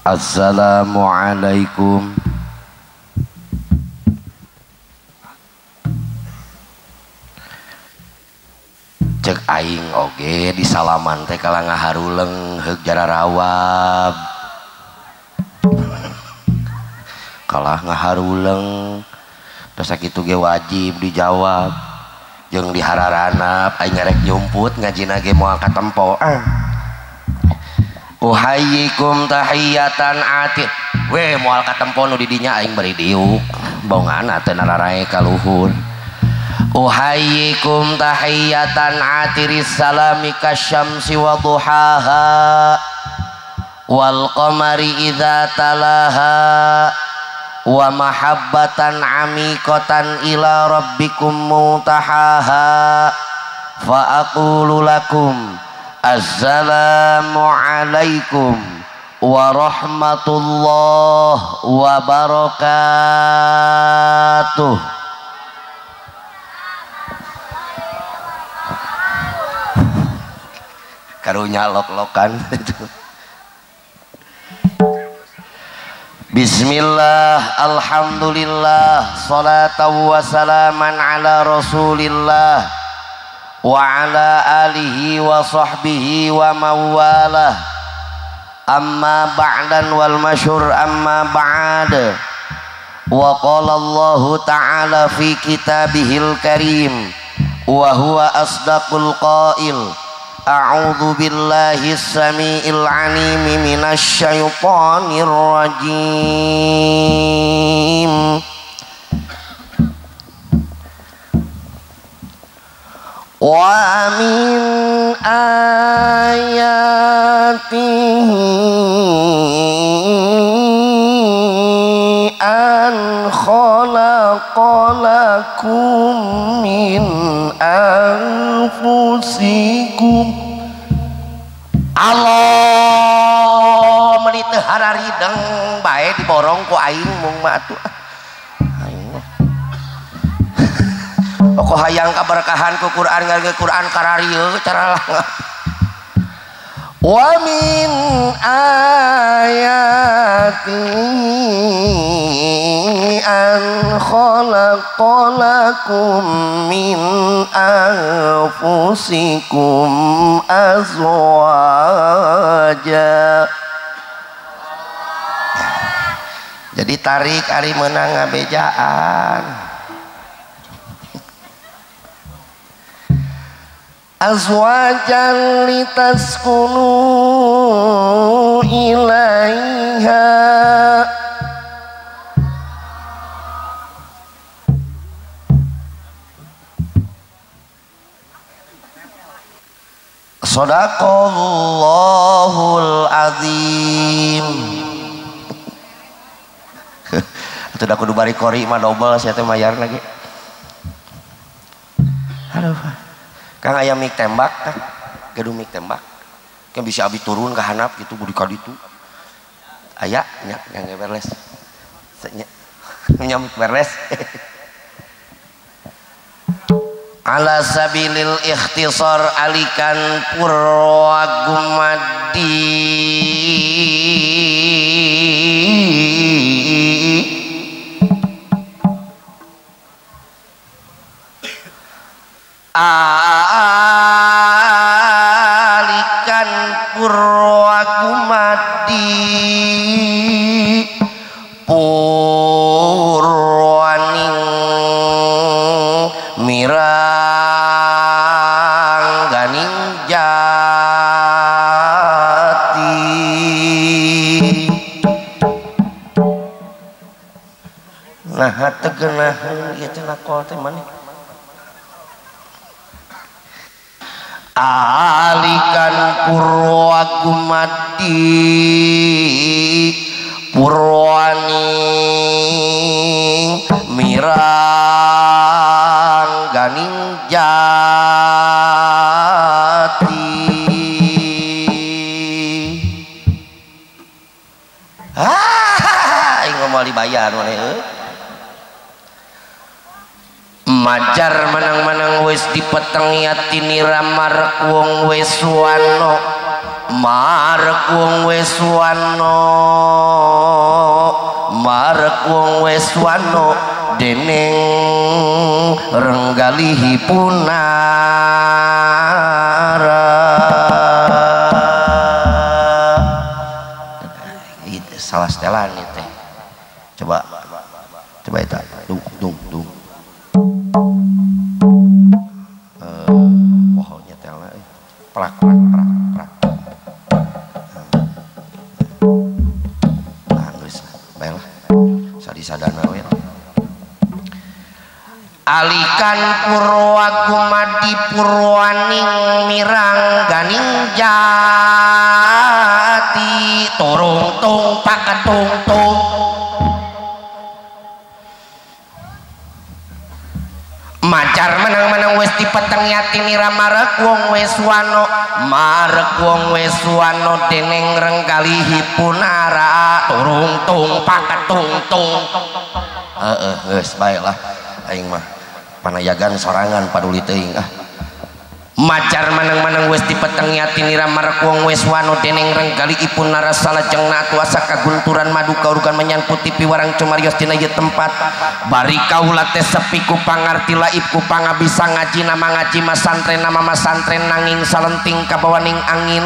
Assalamualaikum. Cek aing oge di salaman teh kalah ngaharuleng heug jararawab. Kalah ngaharuleng terus sakitu ge wajib dijawab. Jeung dihararanap aing ngarek nyumput ngajina ge moal katempo. Uhayyikum tahiyatan ati. Weh moal katempo nu di dinya aing bari diuk. Bongana teh nararae ka luhur. Uhayyikum tahiyatan atiris salami kasyamsi wa duhaha wal qamari idza talaha wa mahabbatan amikatan ila rabbikum muntahaha fa aqulu lakum assalamu alaikum warahmatullahi wabarakatuh. Karunya lok-lokan itu. Bismillah, alhamdulillah, salatan wa salaman ala rasulillah wa ala alihi wa sahbihi wa mawalah. Amma ba'dan wal masyhur amma ba'd. Wa qala Allahu ta'ala fi kitabihil karim wa huwa asdaqul qail. A'udzu billahi as-sami'il 'alim minasy syaithanir rajim. Wa min ayatihi an khalaqa lakum min anfusikum. Allah meuni teu hararideng bae diborong ku aing mung mah atuh. Aing mah pokok hayang kaberkahan ku Quran ngarga Quran kararieu cara lang. Wa min ayati an khalaqa lakum min anfusikum azwaja. Jadi tarik ari meunang ngabejaan. Azwajan litaskunu ilaiha. Shadaqallahul azim. Atuh da kudu bari kori mah dobel sia teh mayar lagi. Aduh. Kang aya mik tembak kan, gaduh mik tembak kan bisa abi turun ke hanap gitu budi ka ditu aya nya yang wireless nya nya mik wireless. Ala sabilil ikhtisar alikan purwagumadi alikan purwagumadi purwaning mirang ganing jati. Nah teu geunaheun ieu teh lakol teh maneh. Alikan purwagumadi purwaning mirang ganing jati. Ah, aing moal dibayar maneh euy. Majar menang-menang wis dipetengi atini ramarek wong wis wano. Marek wong wis wano, marek wong wis wano dening renggalihi punara. Itu salah setelan itu. Coba coba itu dung dung dung. Oh nyetelna prak prak prak prak. Nah geus bae lah. Sadi sadana we. Alikan purwa gumadi purwaning mirang ganing jati turung tung paketung tung. Macar menang-menang wis dipeteng yatinira marek wong wis wano, marek wong wis wano dening renggalihi punara turung tung paketung tung. Heeh geus bae lah aing mah panayagan sorangan paduli teuing ah. Macar menang-menang wis dipeteng yatinira marek wong wis wano dening renggalihipun nara salajengna atuh asa kagunturan madu kaurugan menyan putih piwarang cumarios dina ieu tempat. Bari kaula teh sepi ku pangarti laib ku pangabisa ngaji nama ngaji masantren nama masantren nanging salenting kabawaning angin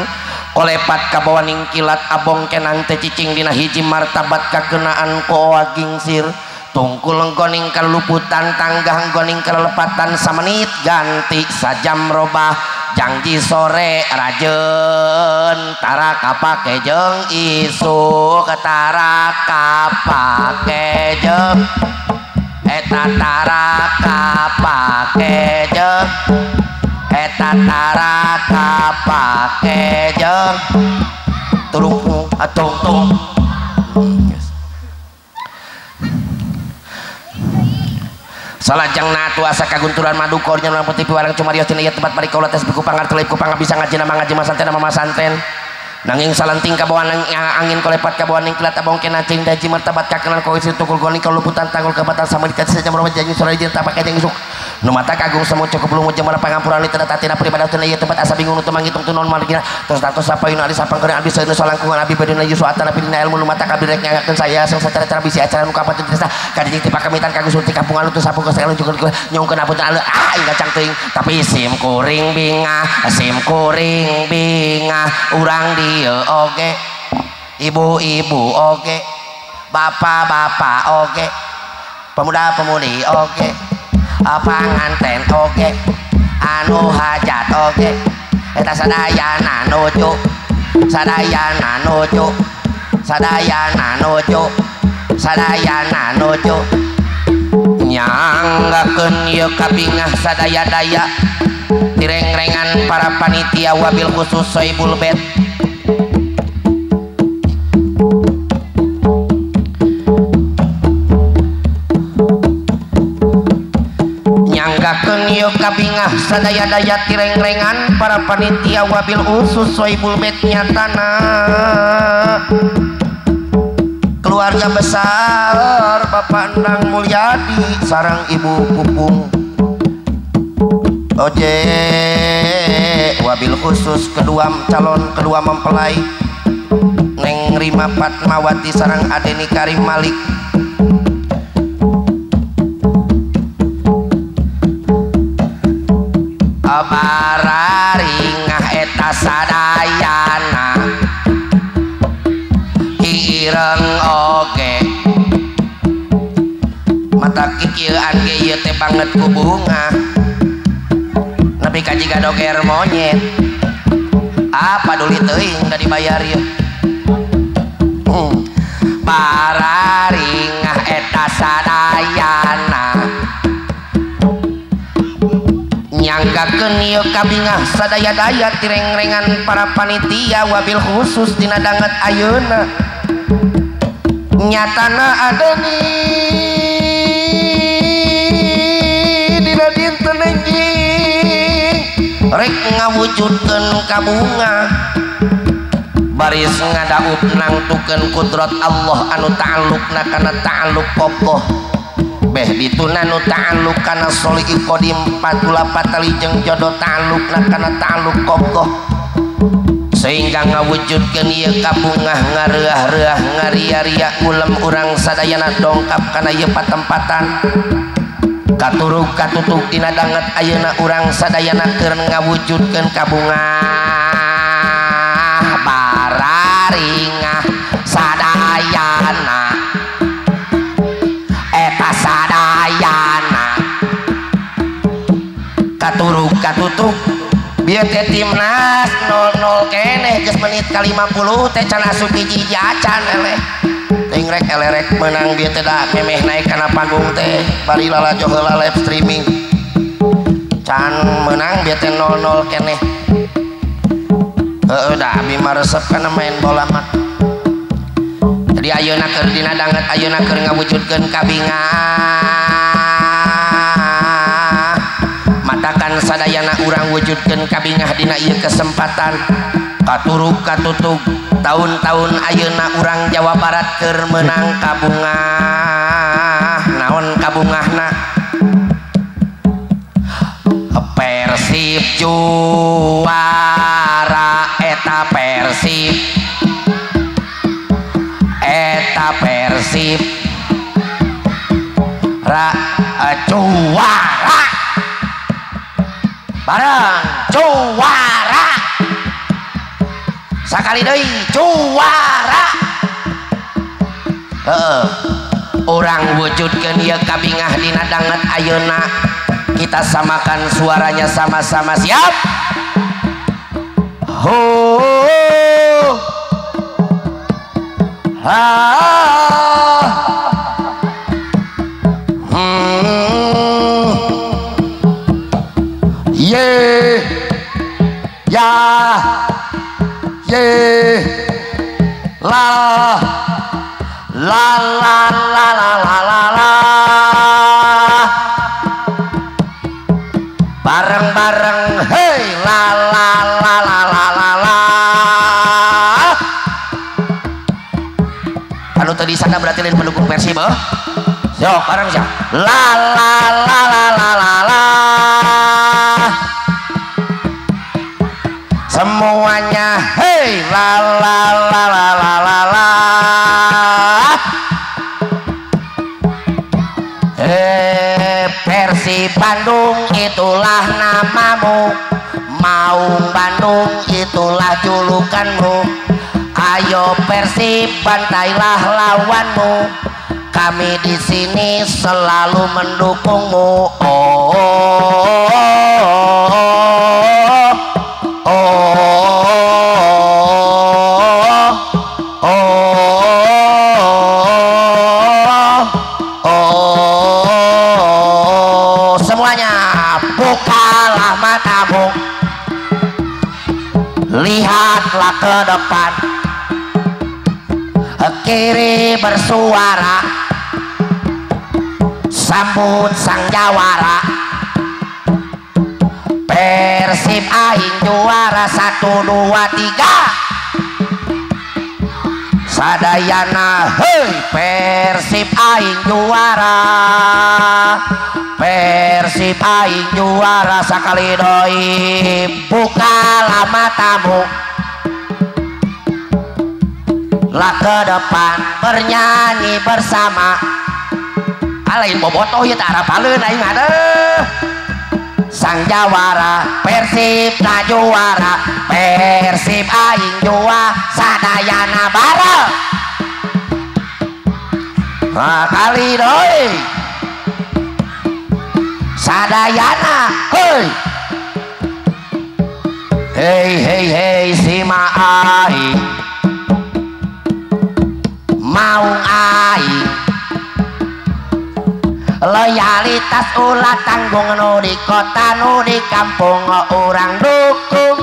kolepat kabawaning kilat abong kenang teh cicing dina hiji martabat kakenaan ku oagingsir. Tungkul engkoning kaluputan tanggah engkoning kalelepatan samenit ganti sajam robah janji sore rajen tara kapake jeung isuk tara kapake jeung eta tara kapake jeung eta tara kapake jeung turung atung tung. Salajengna atuh asa kagunturan madu kornya urang putih piwarang cumarios dina ieu tempat bari kaula teh ku pangarti laib ku pangabisa ngaji nama ngaji masantren nama masantren nanging salenting kabawan angin kolepat kabawaning kilat abong kena cing daji martabat kakenan ku isi tukul goning kaluputan tanggul kabatan sama dikasih sajam romat janji sore jeung tapake jeung isuk nu mata kagung semu cukup lumut jeung pangampuran teu tatina pribadi teu ieu tempat asa bingung nu teu manghitung teu non margina terus tatos sapayun ari sapangkeun abdi saeuna salangkungan abdi badina yusu atana pidina ilmu nu mata kabeh rek nyangakeun saya asal sacara cara bisi acara nu kapat teu kadijing ti pakamitan kagus ti kampung anu teu sampung ka cukup nyungkeun apunten anu ah kacang teuing tapi sim kuring bingah urang dieu oge ibu-ibu oge bapak-bapak oge pemuda-pemudi oge panganten oge anu hajat oge eta sadayana nuju sadayana nuju sadayana nuju sadayana nuju nyanggakeun ieu kabingah sadaya-daya tirengrengan para panitia wabil khusus Sohibul Bait. Nyanggakeun ieu kabingah sadaya-daya tirengrengan para panitia wabil khusus Sohibul Bait nyatana keluarga besar Bapak Endang Mulyadi sareng Ibu Pupung Oje wabil khusus kedua calon kedua mempelai Neng Rima Fatmawati sareng Adeni Karim Malik. Bararingah eta sadayana ireng oge mata kikieuan ge ieu teh banget ku bunga nepi ka jiga doger monyet apa paduli teuing da dibayar ieu. Bararingah eta sadayana nyanggakeun ieu kabingah sadaya-daya tirengrengan para panitia wabil khusus dina danget ayeuna nyatana adeni dina dinten enjing rek ngawujudkeun kabunga baris ngadaup nangtukeun kudrat Allah anu ta'alluqna kana ta'alluq qabdah beh dituna nu ta'alluq kana sholi'i qadim patula patali jeung jodoh ta'alluqna kana ta'alluq qabdah Sehingga ngawujudkeun ieu kabungah ngareah-reah ngaria-ria ulem urang sadayana dongkap kana ieu patempatan. Katurug katutug dina danget ayeuna urang sadayana keur ngawujudkeun kabungah bararingah sadayana eta sadayana. Katurug katutug bieu teh timnas 0-0 keneh geus menit ka 50 teh can asup hiji acan eleh. Ting rek elerek menang bieu teh da memeh naik kana panggung teh bari lalajo heula live streaming. Can menang bieu teh 0-0 keneh. Heueuh da abi mah resep kana main bola mah. Jadi ayeuna keur dina danget ayeuna keur ngawujudkeun kabingah. Matakan sadayana urang wujudkeun kabingah dina ieu kesempatan. Katurug katutug tahun-tahun ayeuna urang Jawa Barat keur meunang kabungah. Naon kabungahna? Persib juara eta Persib eta Persib ra juara bareng juara sakali deui juara. Heeh, urang wujudkeun ieu kabingah dina danget ayeuna. Kita samakan suaranya sama-sama, siap? Ho ha ye ya ye la la la la la la la la bareng-bareng hey la la la la la la la. Anu tadi sana berarti lain pendukung Persib oh? Yo bareng siap la la la la la la la semuanya hey la la la la la la la. Persib Bandung itulah namamu, Maung Bandung itulah julukanmu. Ayo Persib bantailah lawanmu, kami di sini selalu mendukungmu. Oh, oh, oh, oh, oh, oh, semuanya bukalah matamu, lihatlah ke depan, kiri bersuara, sambut sang jawara. Persib aing juara 1 2 3 sadayana hei Persib aing juara, Persib aing juara sakali deui. Bukalah matamu lah ke depan, bernyanyi bersama. Lain bobotoh ieu teh arapaleun aing aduh. Sang jawara Persib na juara, Persib aing juara sadayana bareng. Nah, kali deui sadayana hei hei hei hei sima aing maung aing loyalitas ulah tanggung nu di kota nu di kampung urang dukung.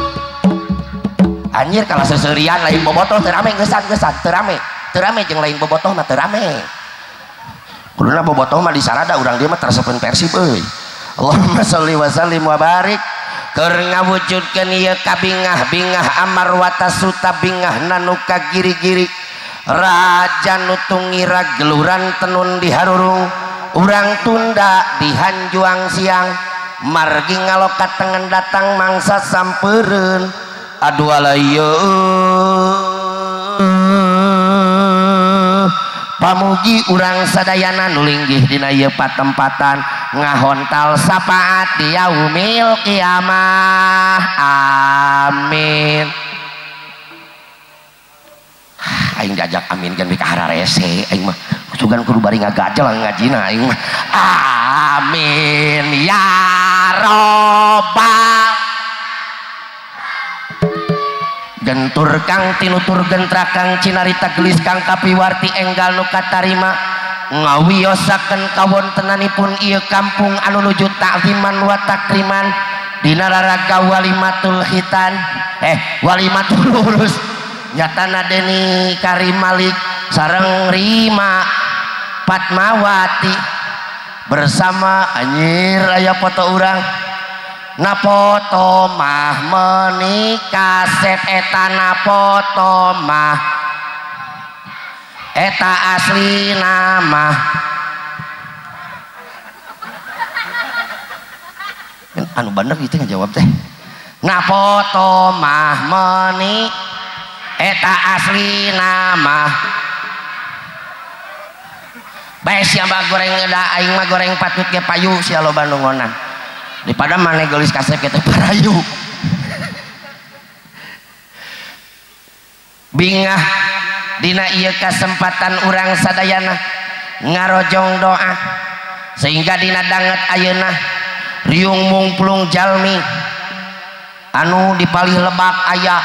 Anjir kalau seserian lain bobotoh teu rame geusan-geusan teu rame teu rame jeung lain bobotoh mah teu rame. Kuduna bobotoh mah disarada urang dieu mah teresepeun Persib euy. Allahumma sholli wa sallim wa barik. Keur ngawujudkeun ieu kabingah bingah amar watasuta bingah nanu kagiri-giri raja nu tungira geluran tenun di harurung urang tunda di hanjuang siang margi ngalokat tengen datang mangsa sampereun. Aduh alaieu pamugi urang sadayana nu linggih dina ieu patempatan ngahontal sapaat di yaumil kiamah. Amin. Aing diajak amin kan ka hararese aing mah sugan kudu bari ngagajel ngajina aing mah. Amin ya robbal. Gentur kang tinutur gentrakang cinarita gelis kang kapiwarti enggal nu katarima ngawiyosaken kawontenanipun ieu kampung anu nuju takziman wa takriman dina raraga walimatul khitan walimatul urus nyatana Deni Karim Malik sareng Rima Fatmawati bersama anjir aya foto urang na foto mah menikah kasep eta na foto mah eta asli nama anu bener gitu ngejawab teh na foto mah menik eta asli nama bae sia mah goreng da aing mah goreng patut ge payu sia loba nu ngonang daripada maneh geulis kasep ge teh parayu. Bingah dina ieu kasempatan urang sadayana ngarojong doa sehingga dina danget ayeuna riung mungplung jalmi anu dipalih lebak aya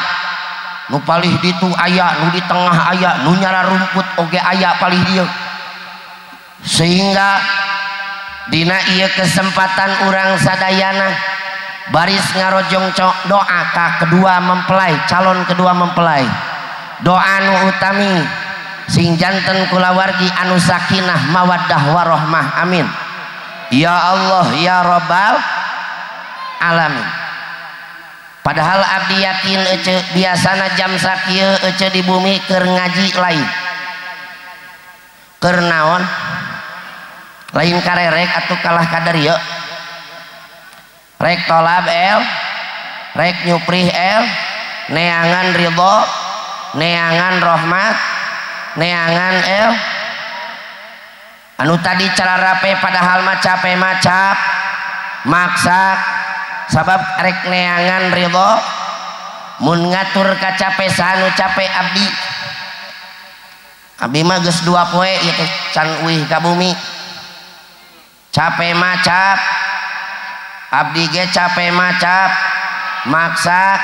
nu palih ditu aya nu di tengah aya nu nyara rumput oge aya palih dieu sehingga dina ieu kesempatan urang sadayana baris ngarojong doa ka kedua mempelai calon kedua mempelai doa nu utami sing janten kulawargi anu sakinah mawaddah warohmah. Amin ya Allah ya robbal alamin. Padahal abdi yakin ece biasana jam sakieu ece di bumi keur ngaji lain keur naon lain karerek atau kalah kadar yuk rek tolab el rek nyuprih el neangan ridho neangan rahmat neangan el anu tadi cara rape padahal mah cape macap maksak sabab rek neangan ridho mun ngatur kacape sanu cape abdi abdi mah geus dua poe ieu teh can uih ka bumi cape macap abdi ge cape macap maksak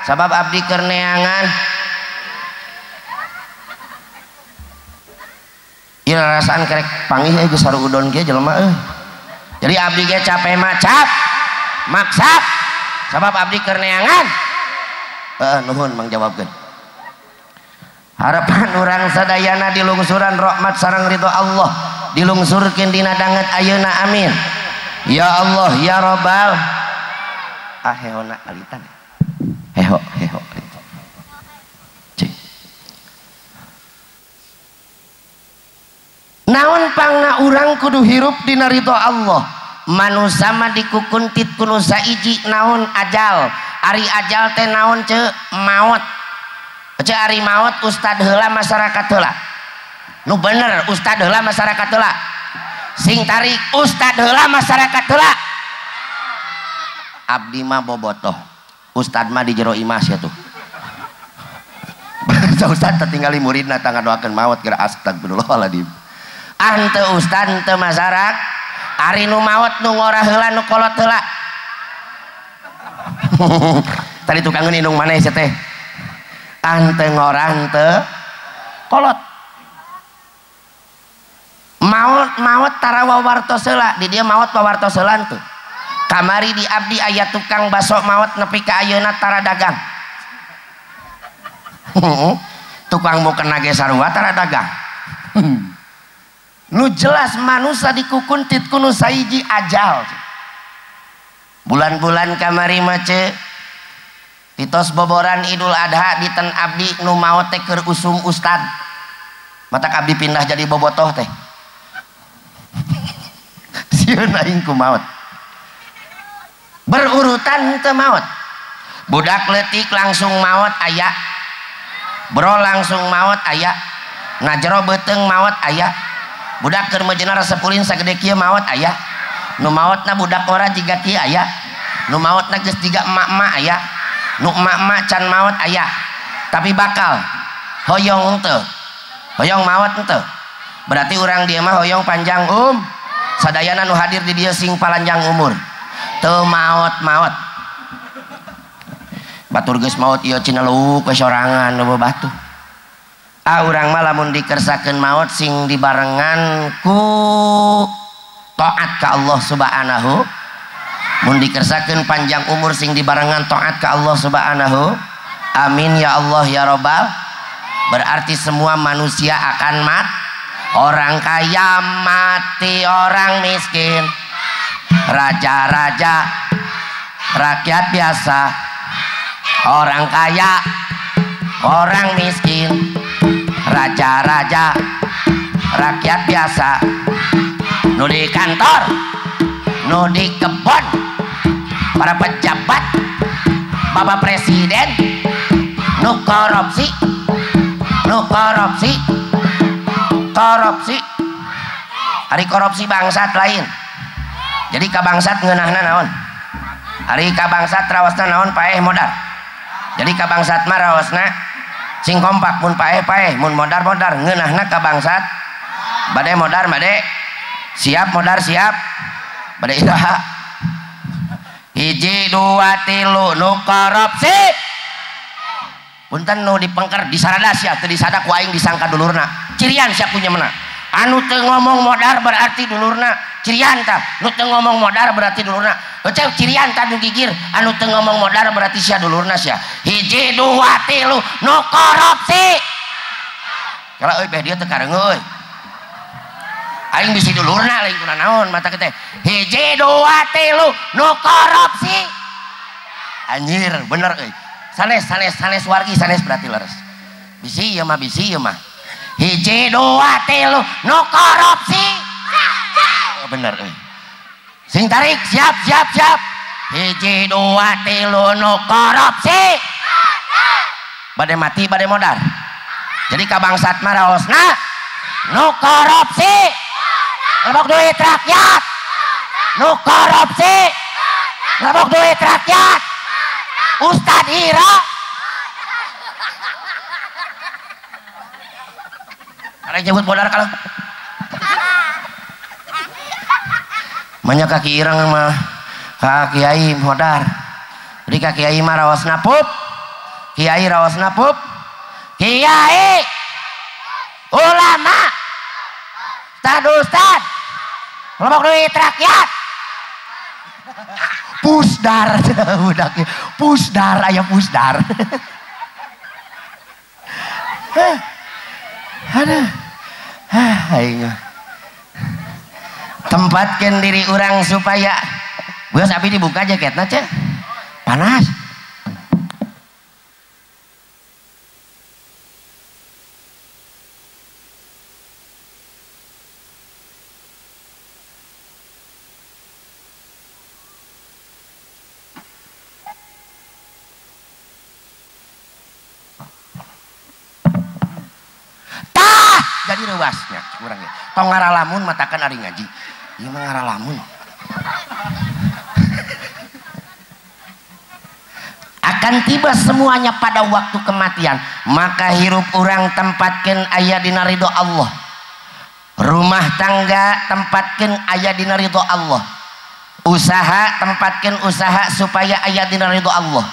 sabab abdi keur neangan ieu rasaan kerek pangih euy geus sarudon kieu jelema euy. Jadi abdi ge cape macap maksak sabab abdi keur neangan. Nuhun mangjawabkeun. Harapan urang sadayana dilungsuran rahmat sareng ridho Allah dilungsurkeun dina danget ayeuna. Amin ya Allah ya robbal. Ah hehona alitan heho heho cek naon pangna urang kudu hirup dina ridho Allah. Manusa mah dikukuntit kudu saiji naon ajal. Ari ajal teh naon ce maot ce ari maot ustad heula masyarakat heula nu bener ustad heula masyarakat heula sing tarik ustad heula masyarakat heula. Abdi mah bobotoh ustad mah di jero imah sia tuh. Ustad tertinggali muridna tangga doakeun maot geura astagfirullahaladzim. Ah henteu ustad henteu masyarakat ari nu maot nu ngora heula nu kolot heula. Tadi tukangeun indung maneh sia teh. Ah henteu ngora henteu kolot. Maot maot tara wawartos heula di dieu maot wawartos heula henteu. Kamari di abdi aya tukang baso maot nepi ka ayeuna tara dagang. Tukang mukena ge sarua tara dagang. Nu jelas manusia dikukuntit kunu saiji ajal. Bulan-bulan kamari mah ce titos boboran Idul Adha di ten abdi nu maot teh keur usum ustad. Matak abdi pindah jadi bobotoh teh. Sieun aing ku maot. Berurutan henteu maot. Budak leutik langsung maot aya. Bro langsung maot aya. Na jero beuteung maot aya. Budak keur mejeuna resep ulin sagede kieu maot aya. Nu maotna budak ora jiga kieu aya. Nu maotna geus jiga emak-emak aya. Nu emak-emak can maot aya. Tapi bakal hoyong henteu. Hoyong maot henteu. Berarti urang dieu mah hoyong panjang sadayana nu hadir di dieu sing palanjang umur. Teu maot-maot. Batur geus maot ieu cina luuk we sorangan nu batu. Ah urang mah lamun dikersakeun maot sing dibarengan ku taat ka Allah Subhanahu. Mun dikersakeun panjang umur sing dibarengan taat ka Allah Subhanahu. Amin ya Allah ya Robbal. Berarti semua manusia akan mati. Orang kaya mati, orang miskin, raja-raja, rakyat biasa. Orang kaya, orang miskin, raja-raja, rakyat biasa. Nu di kantor, nu di kebon, para pejabat, bapak presiden, nu korupsi, nu korupsi, korupsi. Hari korupsi bangsat lain. Jadi ka bangsat ngeunahna naon? Hari ka bangsat raosna naon? Paeh modar. Jadi ka bangsat mah raosna sing kompak, mun paeh paeh, mun modar modar. Ngeunahna ka bangsat bade modar bade siap, modar siap, bade iraha. 1 2 3 nu korupsi. Punten nu dipengker disarada sia, teu disada ku aing disangka dulurna. Cirian sia punya mena. Anu teu ngomong modar berarti dulurna. Cirian tah, nu teu ngomong modar berarti dulurna. Euceu cirian tah nu gigir, anu teu ngomong modar berarti sia dulurna sia. 1 2 3 nu korupsi. Kala euy beh dieu teu kareungeut euy. Aing bisi dulurna lain kuna naon mata teh. 1 2 3 nu korupsi. Anjir, bener euy. Sanes sanes sanes wargi sanes berarti leres. Bisi ieu mah, bisi ieu mah. 1 2 3 nu korupsi. Oh, bener euy. Sing tarik, siap siap siap. 1 2 3 nu korupsi. Bade mati bade modar. Jadi ka bangsat mah raosna nu korupsi. Ngebok duit rakyat. Nu korupsi. Ngebok duit rakyat. Ustad Ira. Ada nyebut modar kalau banyak kaki ireng sama kak kiai modar. Jadi kak kiai mah raosna pup, kiai raosna pup, kiai ulama, ustad ustad, ngebok duit rakyat. Pusdar budaknya, pusdar ayah pusdar. Aduh, aing tempatkan diri orang supaya geus abi dibuka jaketna ceh panas. Jadi reuasnya kurang ya. Tong ngaralamun matakan ari ngaji. Ieu mah ngaralamun. Akan tiba semuanya pada waktu kematian. Maka hirup urang tempatkeun aya dina ridho Allah. Rumah tangga tempatkeun aya dina ridho Allah. Usaha tempatkeun usaha supaya aya dina ridho Allah.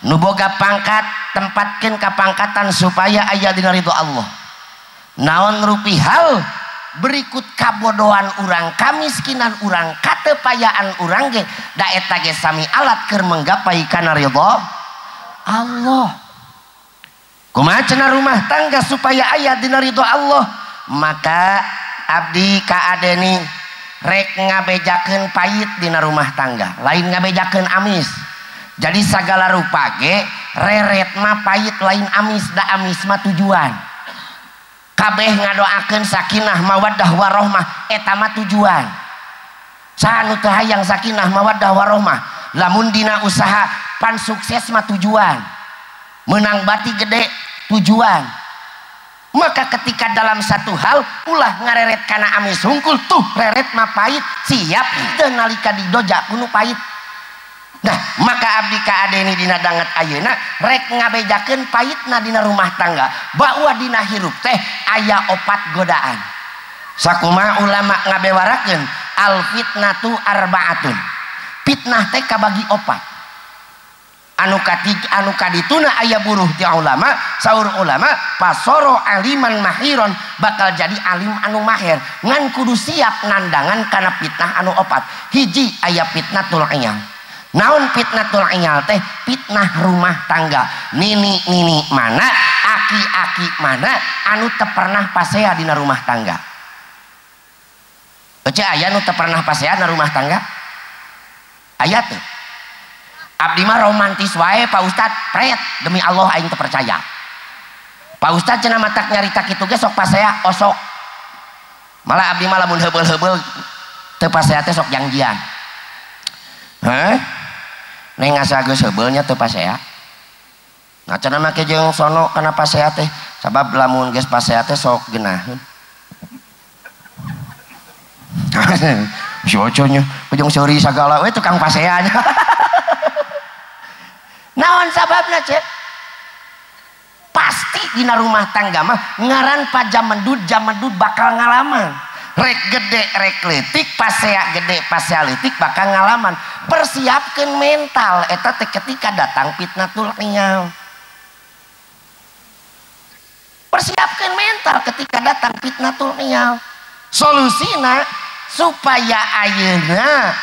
Nu boga pangkat tempatkeun ka pangkatan supaya aya dina ridho Allah. Naon rupi hal berikut kabodohan urang, kamiskinan urang, katepayaan urang ge da eta ge sami alat keur menggapai kana ridho Allah. Kumaha cenah rumah tangga supaya aya dina ridho Allah? Maka abdi ka adeni rek ngabejakeun pait dina rumah tangga, lain ngabejakeun amis. Jadi sagala rupa ge reret mah pait lain amis, da amis mah tujuan. Kabeh ngadoakeun sakinah mawaddah warohmah eta mah tujuan. Saha nu teu hayang sakinah mawaddah warohmah? Lamun dina usaha Pan sukses mah tujuan, menang bati gede tujuan. Maka ketika dalam satu hal ulah ngareret kana amis hungkul, tuh reret mah pahit, siap teu nalika didoja kuno pahit. Nah, maka abdi ka Adeni dina danget ayeuna rek ngabejakeun pahitna dina rumah tangga, bahwa dina hirup teh aya opat godaan. Sakumaha ulama ngabewarakeun al fitnatu arbaatun. Fitnah teh kabagi opat. Anu katiga, anu kadituna aya buruh ti ulama, saur ulama pasoro aliman mahiron, bakal jadi alim anu mahir, ngan kudu siap nandangan kana fitnah anu opat. Hiji aya fitnatul iyal. Naon fitnatul iyal teh? Fitnah rumah tangga. Nini-nini mana, aki-aki mana anu teu pernah pasea dina rumah tangga. Ece aya nu teu pernah pasea dina rumah tangga? Aya teu? Abdi mah romantis wae Pak Ustad, pret demi Allah aing teu percaya. Pak Ustad cenah matak nyarita kitu ge sok pasea osok. Malah abdi mah lamun heubeul-heubeul teu pasea teh sok jangjian. Hah? Neng asa geus heubeulnya teu pasea. Nah cenah make jeung sono kana pasea teh, sabab lamun geus pasea teh sok geunaheun. Si oconya ujung seuri sagala we tukang pasea nya. Naon sababna cek? Pasti dina rumah tangga mah ngaran pajamendud bakal ngalaman. Rek gede rek leutik, pasea gede pasea leutik bakal ngalaman. Persiapkeun mental eta teh ketika datang fitnatul iyal. Persiapkeun mental ketika datang fitnatul iyal. Solusina supaya ayeuna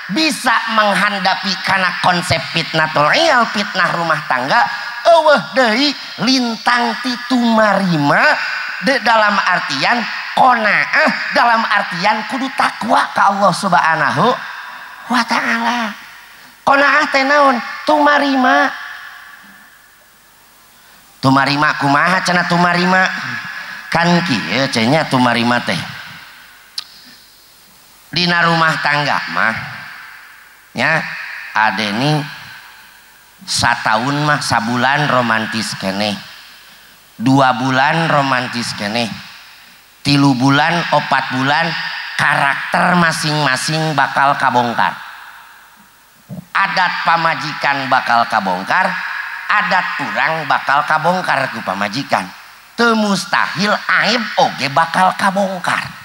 bisa menghadapi karena konsep fitnatul iyal, fitnah rumah tangga, eueuh deui lintang ti tumarima de dalam artian qanaah, dalam artian kudu takwa ka Allah Subhanahu wa taala. Qanaah teh naon? Tumarima. Tumarima kumaha cenah tumarima? Kan kieu cenah tumarima teh. Dina rumah tangga mah nya Adeni sataun mah sabulan romantis keneh, 2 bulan romantis keneh, 3 bulan 4 bulan karakter masing-masing bakal kabongkar. Adat pamajikan bakal kabongkar, adat urang bakal kabongkar ku pamajikan. Teu mustahil aib oge bakal kabongkar.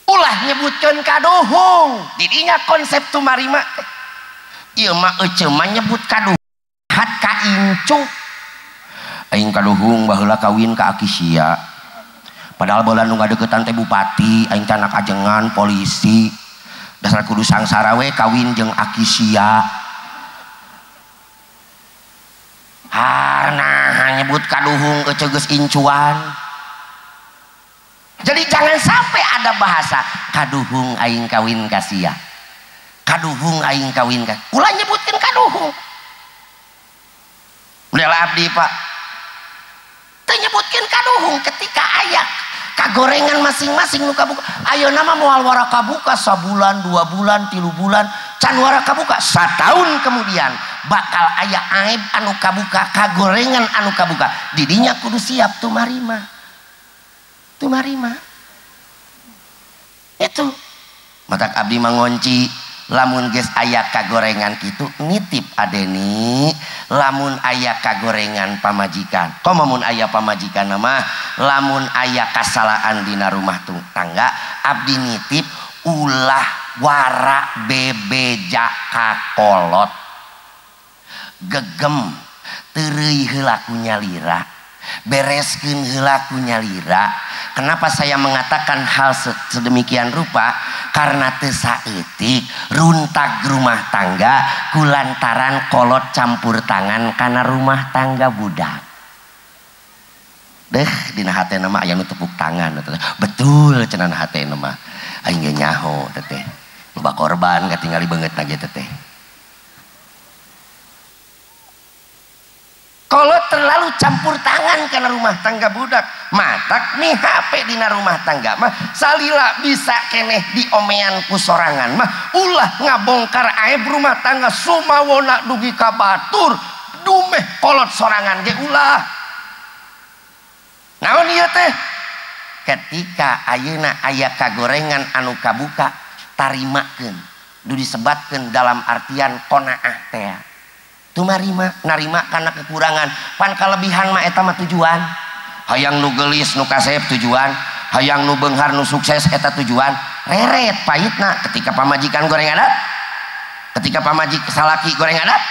Ulah nyebutkeun kaduhung, didinya konsep tumarima. Ieu mah ece mah nyebut kaduhung hat ka incu. Aing kaduhung baheula kawin ka aki sia. Padahal baheula nu ngadeukeutan teh bupati, aing teh anak ajengan polisi. Dasar kudu sangsara we kawin jeung aki sia. Harna nyebut kaduhung ece geus incuan. Jadi jangan sampai ada bahasa kaduhung aing kawin ka sia. Kaduhung aing kawin ka. Ulah nyebutkeun kaduhung. Udah abdi Pak. Teu nyebutkeun kaduhung ketika aya kagorengan masing-masing nu kabuka. Ayeuna mah moal wara kabuka sabulan, 2 bulan, 3 bulan, can wara kabuka. Sataun kemudian bakal aya aib anu kabuka, kagorengan anu kabuka. Didinya kudu siap tumarima. Tumarima itu matak abdi mangonci lamun geus aya kagorengan kitu nitip Adeni, lamun aya kagorengan pamajikan, komo mun aya pamajikan mah lamun aya kasalaan dina rumah tangga abdi nitip ulah wara bebeja kakolot, gegem teureui heula ku nyalira, bereskeun heula ku nyalira. Kenapa saya mengatakan hal sedemikian rupa? Karena teu saeutik runtag rumah tangga kulantaran kolot campur tangan kana rumah tangga budak. Deh dina hatena mah aya nu tepuk tangan. Betul cenah hatena mah. Aing ge nyaho teteh. Loba korban katingali beungeutna ge teteh. Kalau terlalu campur tangan karena rumah tangga budak, matak nih HP dina rumah tangga mah salila bisa keneh diomean ku sorangan mah ulah ngabongkar aib rumah tangga sumawona dugi ka batur dumeh kolot sorangan ge ulah. Naon ieu teh? Ketika ayeuna aya kagorengan anu kabuka tarimakeun, du disebatkeun dalam artian qanaah teh. Tumarima narima karena kekurangan, pan kalebihan mah eta mah tujuan. Hayang nu geulis nu kasep tujuan, hayang nu beunghar nu sukses eta tujuan. Reret pahitna ketika pamajikan goreng adat, ketika pamajik salaki goreng adat,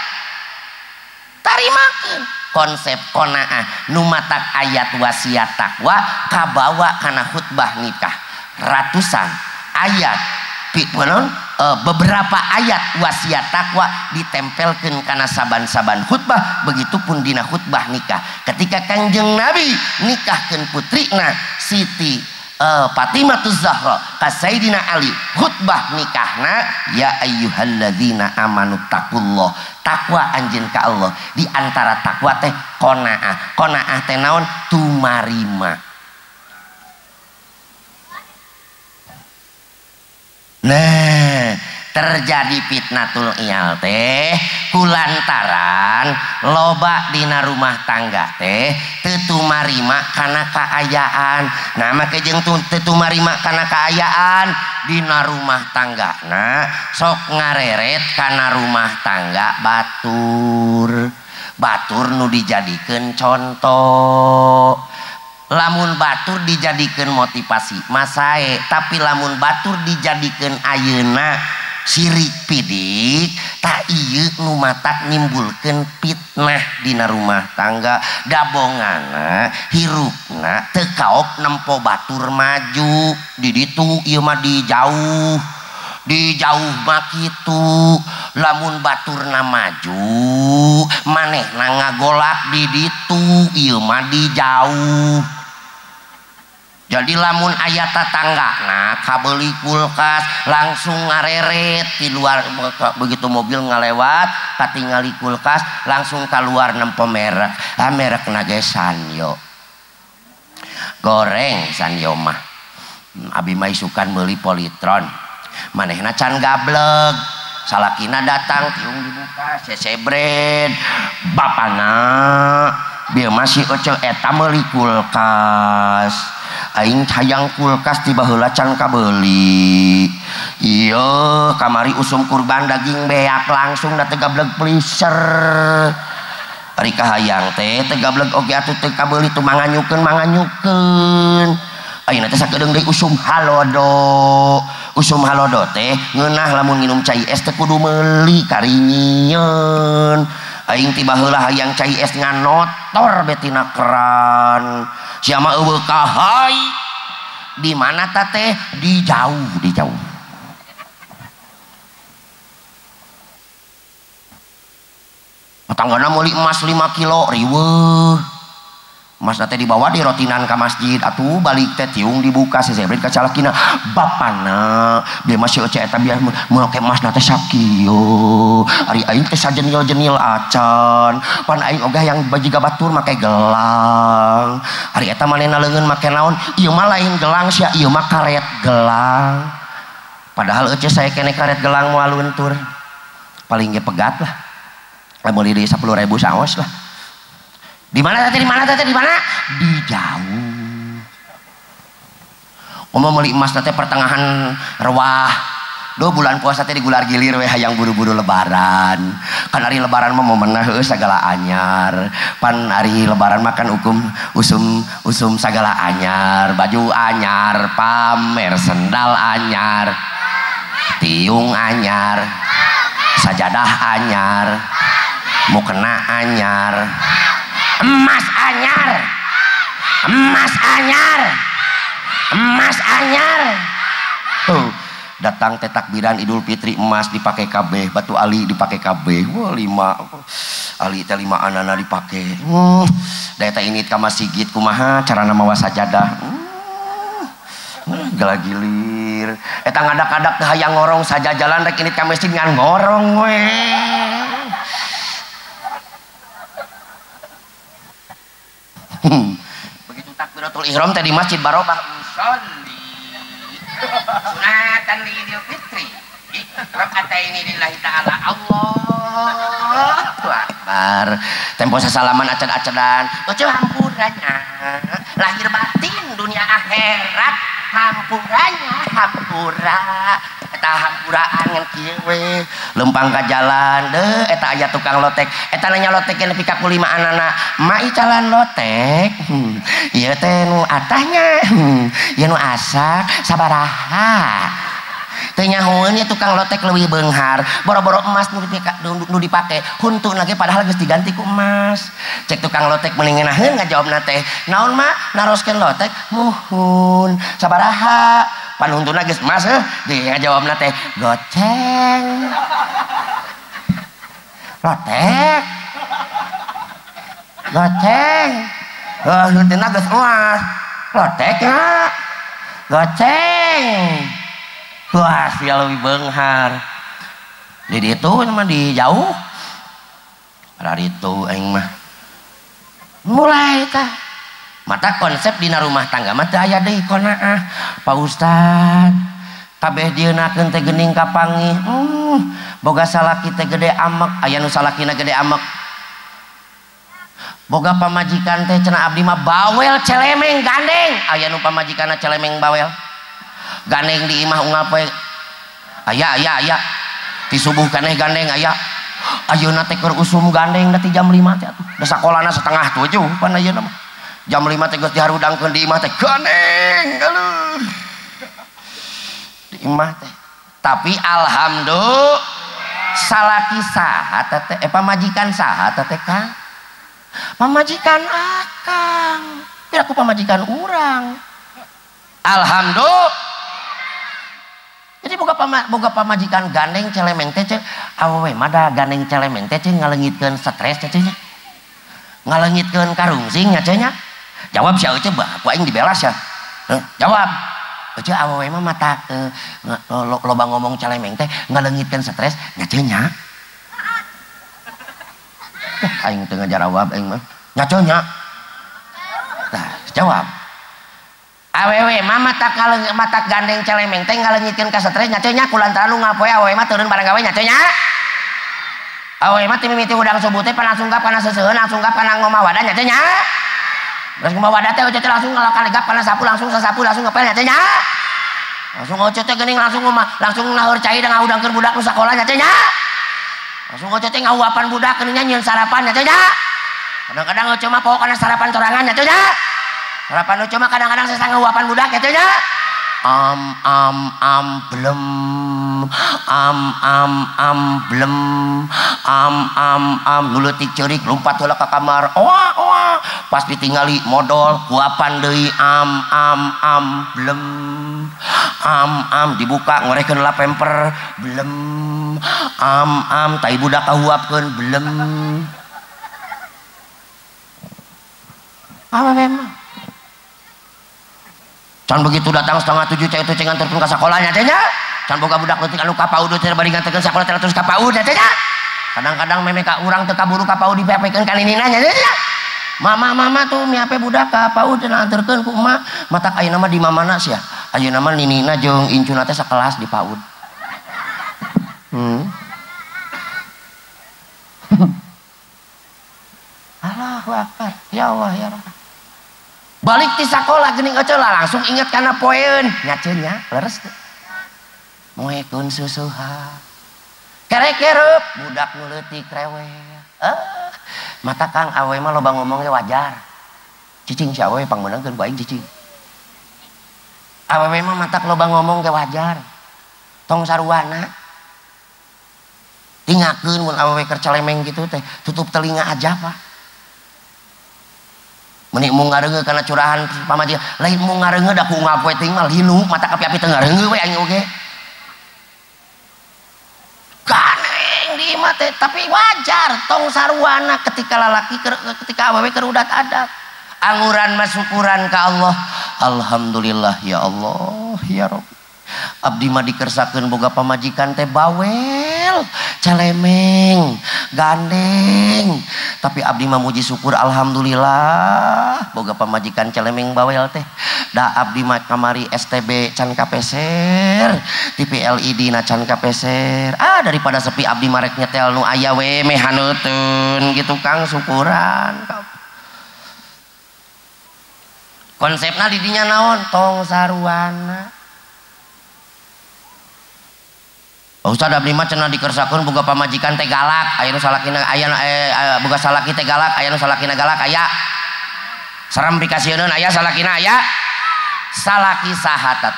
tarimakeun konsep qanaah nu matak ayat wasiat takwa kabawa kana khutbah nikah. Ratusan ayat beberapa ayat wasiat takwa ditempelkan karena saban-saban khutbah, begitupun dina khutbah nikah. Ketika Kangjeng Nabi nikahkan putrina Siti Fatimah Zahra ka Sayyidina Ali, khutbah nikahna ya ayyuhalladzina amanu taqullah, takwa anjeun ka Allah. Di antara takwa teh qanaah. Qanaah teh naon? Tumarima. Nah, terjadi fitnatul iyal teh kulantaran loba dina rumah tangga teh teu tumarima kana kaayaan. Nah, make jeung teu tumarima kana kaayaan dina rumah tangga na sok ngareret kana rumah tangga batur. Batur nu dijadikeun contoh. Lamun batur dijadikeun motivasi masae, tapi lamun batur dijadikeun ayeuna sirik pidik tak ieu nu matak nimbulkeun fitnah dina rumah tangga. Dabongana hirupna teu kaop nempo batur maju di ditu ieu mah di jauh, di jauh mah kitu. Lamun baturna maju manehna ngagolak di ditu ieu mah di jauh. Jadi lamun aya tatanggana kabeuli kulkas langsung ngareret di luar, begitu mobil ngalewat katingali kulkas langsung keluar nempo merek. Ah merekna ge Sanyo. Goreng Sanyo mah. Abi mah isukan meuli Polytron. Manehna can gableg. Salakina datang tiung dibuka sesebred. Bapana bieu masih eceu eta meuli kulkas. Aing hayang kulkas ti baheula can kabeuli. Ieu kamari usum kurban daging beak langsung da teu gableg pleaser. Ari kahayang teh teu gableg oge atuh teu kabeuli tu manganyukeun manganyukeun. Ayeuna teh sakedeung deui usum halodo. Usum halodo teh ngeunah lamun nginum cai es teh kudu meuli karinyieun. Aing ti baheula hayang cai es nganotor betina keran. Sia mah eueuh kahai. Di mana ta teh? Di jauh, di jauh. Tanggana meuli emas 5 kilo riweuh. Emas teh dibawa di rotinan ka masjid atuh balik teh tiung dibuka sesebret ka calakina. Bapana bieu masih ece eta biar make emas teh sakieu. Ari aing teh sajenil-jenil acan. Pan aing ogah yang bajiga batur make gelang. Ari eta manehna leungeun make naon? Ieu mah lain gelang sia, ieu mah karet gelang. Padahal ece saya kene karet gelang moal luntur. Paling ge pegat lah. Meuli deui 10.000 saos lah. Di mana tadi? Di mana tadi? Di mana? Di jauh. Ngomong meuli emas teh pertengahan rewah. 2 bulan puasa teh digular gilir we hayang buru-buru lebaran. Kan ari lebaran mah momenna heueuh sagala anyar. Pan ari lebaran mah kan hukum usum usum sagala anyar, baju anyar, pamer sendal anyar, tiung anyar, sajadah anyar, mukena anyar, emas anyar, emas anyar, emas anyar. Datang teh takbiran Idul Fitri emas dipakai kabeh, batu ali dipakai kabeh. Wah, 5 ali teh 5 anana dipake. Da eta ini ka masjid kumaha carana mawa sajadah. Gelagilir. Eta ngadak-ngadak teh hayang ngorong sajajalan rek ini ka masjid ngan ngorong we. Begitu takbiratul ihram teh di masjid barobah usolli sunatan li Idul Fitri rakaataini lillahi ta'ala. Allahu akbar. Tempo sasalaman acad-acadan. Oce hampurannya lahir batin dunia akhirat, hampurannya hampura. Eta hampuraan ngan kieu we lempang ka jalan deuh eta aya tukang lotek. Eta nanya lotek nepi ka kulima anana, "Ma icalan lotek?" Ieu teh nu atahnya. Ieu nu asak sabaraha. Teu nyahoeun ieu tukang lotek leuwih beunghar, boro-boro emas nu dipake, huntuna ge padahal geus diganti ku emas. Cek tukang lotek mending ngeunaheun ngajawabna teh, "Naon ma naroskeun lotek?" "Muhun." "Sabaraha?" Pan huntuna geus emas heuh. Di ngajawabna teh, "Goceng." Lotek. Goceng. Heuh huntuna geus emas. Lotek nya. Goceng. Wah, sia leuwih beunghar. Di ditu mah di jauh. Raritu aing mah. Mulai tah. Mata konsep dina rumah tangga mah teu aya deui qanaah. Pak Ustad, kabeh dieunakeun teh geuning kapanggih. Boga salaki teh gede amek, aya nu salakina gede amek. Boga pamajikan teh cenah abdi mah bawel celemeng gandeng, aya nu pamajikanna celemeng bawel. Gandeng di imah unggal poe aya aya aya ti subuh kaneh gandeng aya. Ayeuna teh keur usum gandeng da ti jam 5 teh atuh. Da sakolana 6:30 pan ayeuna mah. Jam 5 teh geus diharudangkeun di imah teh gandeng aduh. Di imah teh. Tapi alhamdulillah salaki saha teh pamajikan saha teh Kang? Pamajikan akang. Piraku pamajikan urang. Alhamdulillah. Jadi boga pamajikan gandeng celemeng teh awewe mah da gandeng celemeng teh ngaleungitkeun stres teh nya. Ngaleungitkeun karungsing nya teh nya. Jawab sia eueuh bah ku aing dibelas ya. Jawab. Eueuh awewe mah mata loba ngomong celemeng teh ngaleungitkeun stres nya teh nya. Aing teu ngajarawab aing mah. Nya teh nya. Tah, jawab. Awewe mah mata gandeng celemeng teh ngaleungitkeun ka stres nya teh nya kulantaran nu ngapoe awewe mah turun barang gawe nya teh nya. Awewe mah ti mimiti hudang subuh teh langsung gap kana seseuheun langsung gap kana ngomah wadah nya teh nya. Beres ngomah wadah teh eueuh teh langsung ngalakan gap kana sapu langsung sasapu langsung ngepel nya teh nya. Langsung eueuh teh geuning langsung ngomah langsung naheur cai da ngahudangkeun budak nu sakola nya teh nya. Langsung eueuh teh ngahuapan budak geuning nyieun sarapan nya teh nya. Kadang-kadang eueuh mah poho kana sarapan sorangan nya teh nya. Sarapan lucu mah kadang-kadang saya nguapan budak gitu ya. Am am am blem am am am blem am am am nuleutik ceurik lompat heula ka kamar. Oa oa pas ditingali modol huapan deui am am am blem am am dibuka ngorekeun la pemper blem am am tai budak kahuapkeun blem. Apa memang? Can begitu datang 6:30 cai itu cengan turun ke sekolahnya teh nya. Can boga budak leutik anu ka PAUD teh bari nganterkeun sakola teh terus ka PAUD teh nya. Kadang-kadang meme ka urang teu kaburu ka PAUD dipepekeun ka ninina nya teh nya. Mama mama tuh miape budak ka PAUD teh anterkeun ku emak. Matak ayeuna mah di mamana sia. Ayeuna mah ninina jeung incuna teh sakelas di PAUD. Allahu akbar. Ya Allah ya Rabb. Balik di sekolah geuning eueuh lah langsung inget kana poeun nya ceun nya leres teu moekeun susuha kerek-kerep budak nu leutik rewel mata Kang awewe mah loba ngomong ge wajar cicing si awewe pangmeunangkeun ku aing cicing awewe mah matak loba ngomong ge wajar tong saruana tingakeun mun awewe keur celemeng kitu teh tutup telinga aja Pak. Meni mung ngareungeun kana curahan pamajikan lain mung ngareungeun da ku unggal poe teuing mah linu mata kapi-api teu ngareungeun we aing oge. Gandeng di imah teh tapi wajar tong saruana ketika lalaki ketika awewe keur udat adat. Anguran mah syukuran ka Allah. Alhamdulillah ya Allah ya Rabb. Abdi mah dikersakeun boga pamajikan teh bawel Bawel, celemeng, gandeng. Tapi abdi mah muji syukur alhamdulillah boga pamajikan celemeng bawel teh. Da abdi mah kamari STB can kapeser, TV LED na can kapeser. Ah daripada sepi abdi mah rek nyetel nu aya we meh haneuteun gitu Kang, syukuran. Konsepna di dinya naon? Tong saruana. Pak Ustad abdi mah cenah dikersakeun boga pamajikan teh galak, aya nu salakina aya boga salaki teh galak, aya nu salakina galak aya. Serem pikasieun aya salakina aya. Salaki saha teh?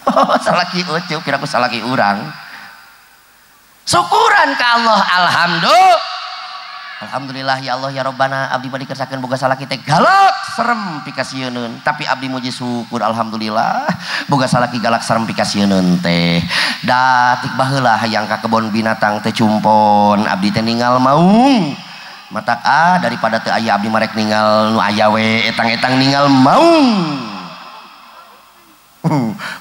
Oh, salaki ucup kira ku salaki urang. Syukuran ka Allah, alhamdulillah. Alhamdulillah ya Allah ya Robbana abdi mah dikersakeun boga salaki teh galak serem pikasieun, tapi abdi muji syukur alhamdulillah boga salaki galak serem pikasieun teh. Da tik baheula hayang ka kebon binatang teh cumpon abdi teh ninggal maung. Matak ah daripada teu aya abdi marek ninggal nu aya we etang-etang ninggal maung.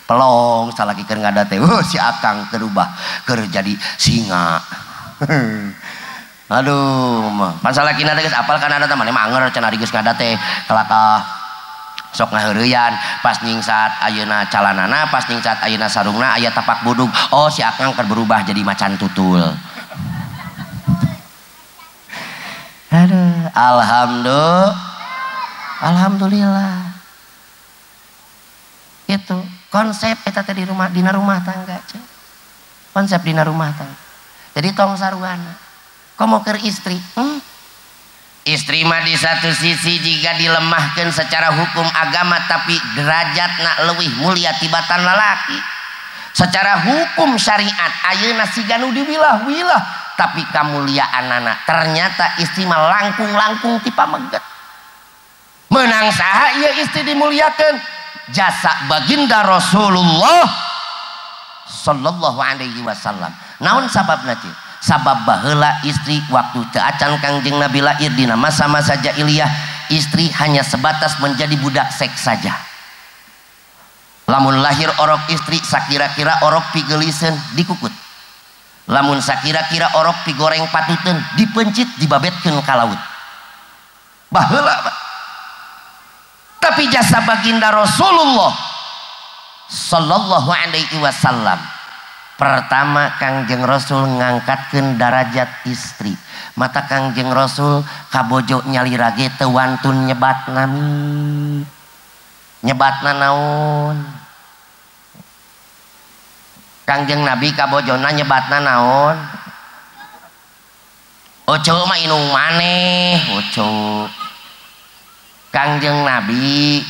Pelong salaki keur ngada teh si akang terubah keur jadi singa. Aduh, pan salakina teh geus apal kana teh maneh mah anger cenah geus ngada teh kalakah sok ngaheureyan pas nyingsat ayeuna calanana, pas nyingsat ayeuna sarungna aya tapak budug. Oh si akang keur berubah jadi macan tutul. Aduh, alhamdulillah. Alhamdulillah. Itu konsep eta teh di rumah dina rumah tangga. Konsep dina rumah tangga. Jadi tong saruana. Komo keur istri, Istri mah di satu sisi jika dilemahkan secara hukum agama tapi derajatna leuwih mulia tibatan lalaki. Secara hukum syariat ayeuna siga nu diwilah-wilah tapi kamuliaanana ternyata istri mah langkung-langkung ti pameget. Menang saha ieu istri dimuliakeun? Jasa baginda Rasulullah sallallahu alaihi wasallam. Naon sababna teh? Sabab baheula istri waktu teu acan Kangjeng Nabi lahir dina masa-masa jahiliyah, istri hanya sebatas menjadi budak seks saja. Lamun lahir orok istri sakira-kira orok pigeuliseun dikukut. Lamun sakira-kira orok pigoreng patuteun dipencit dibabetkeun ka laut. Baheula Pak. Tapi jasa baginda Rasulullah sallallahu alaihi wasallam, pertama Kangjeng Rasul ngangkatkeun darajat istri. Mata Kangjeng Rasul kabojo nyalira ge teu wantun nyebat nami. Nyebatna naon? Kangjeng Nabi kabojona nyebatna naon? Oco mah inung maneh, oco. Kangjeng Nabi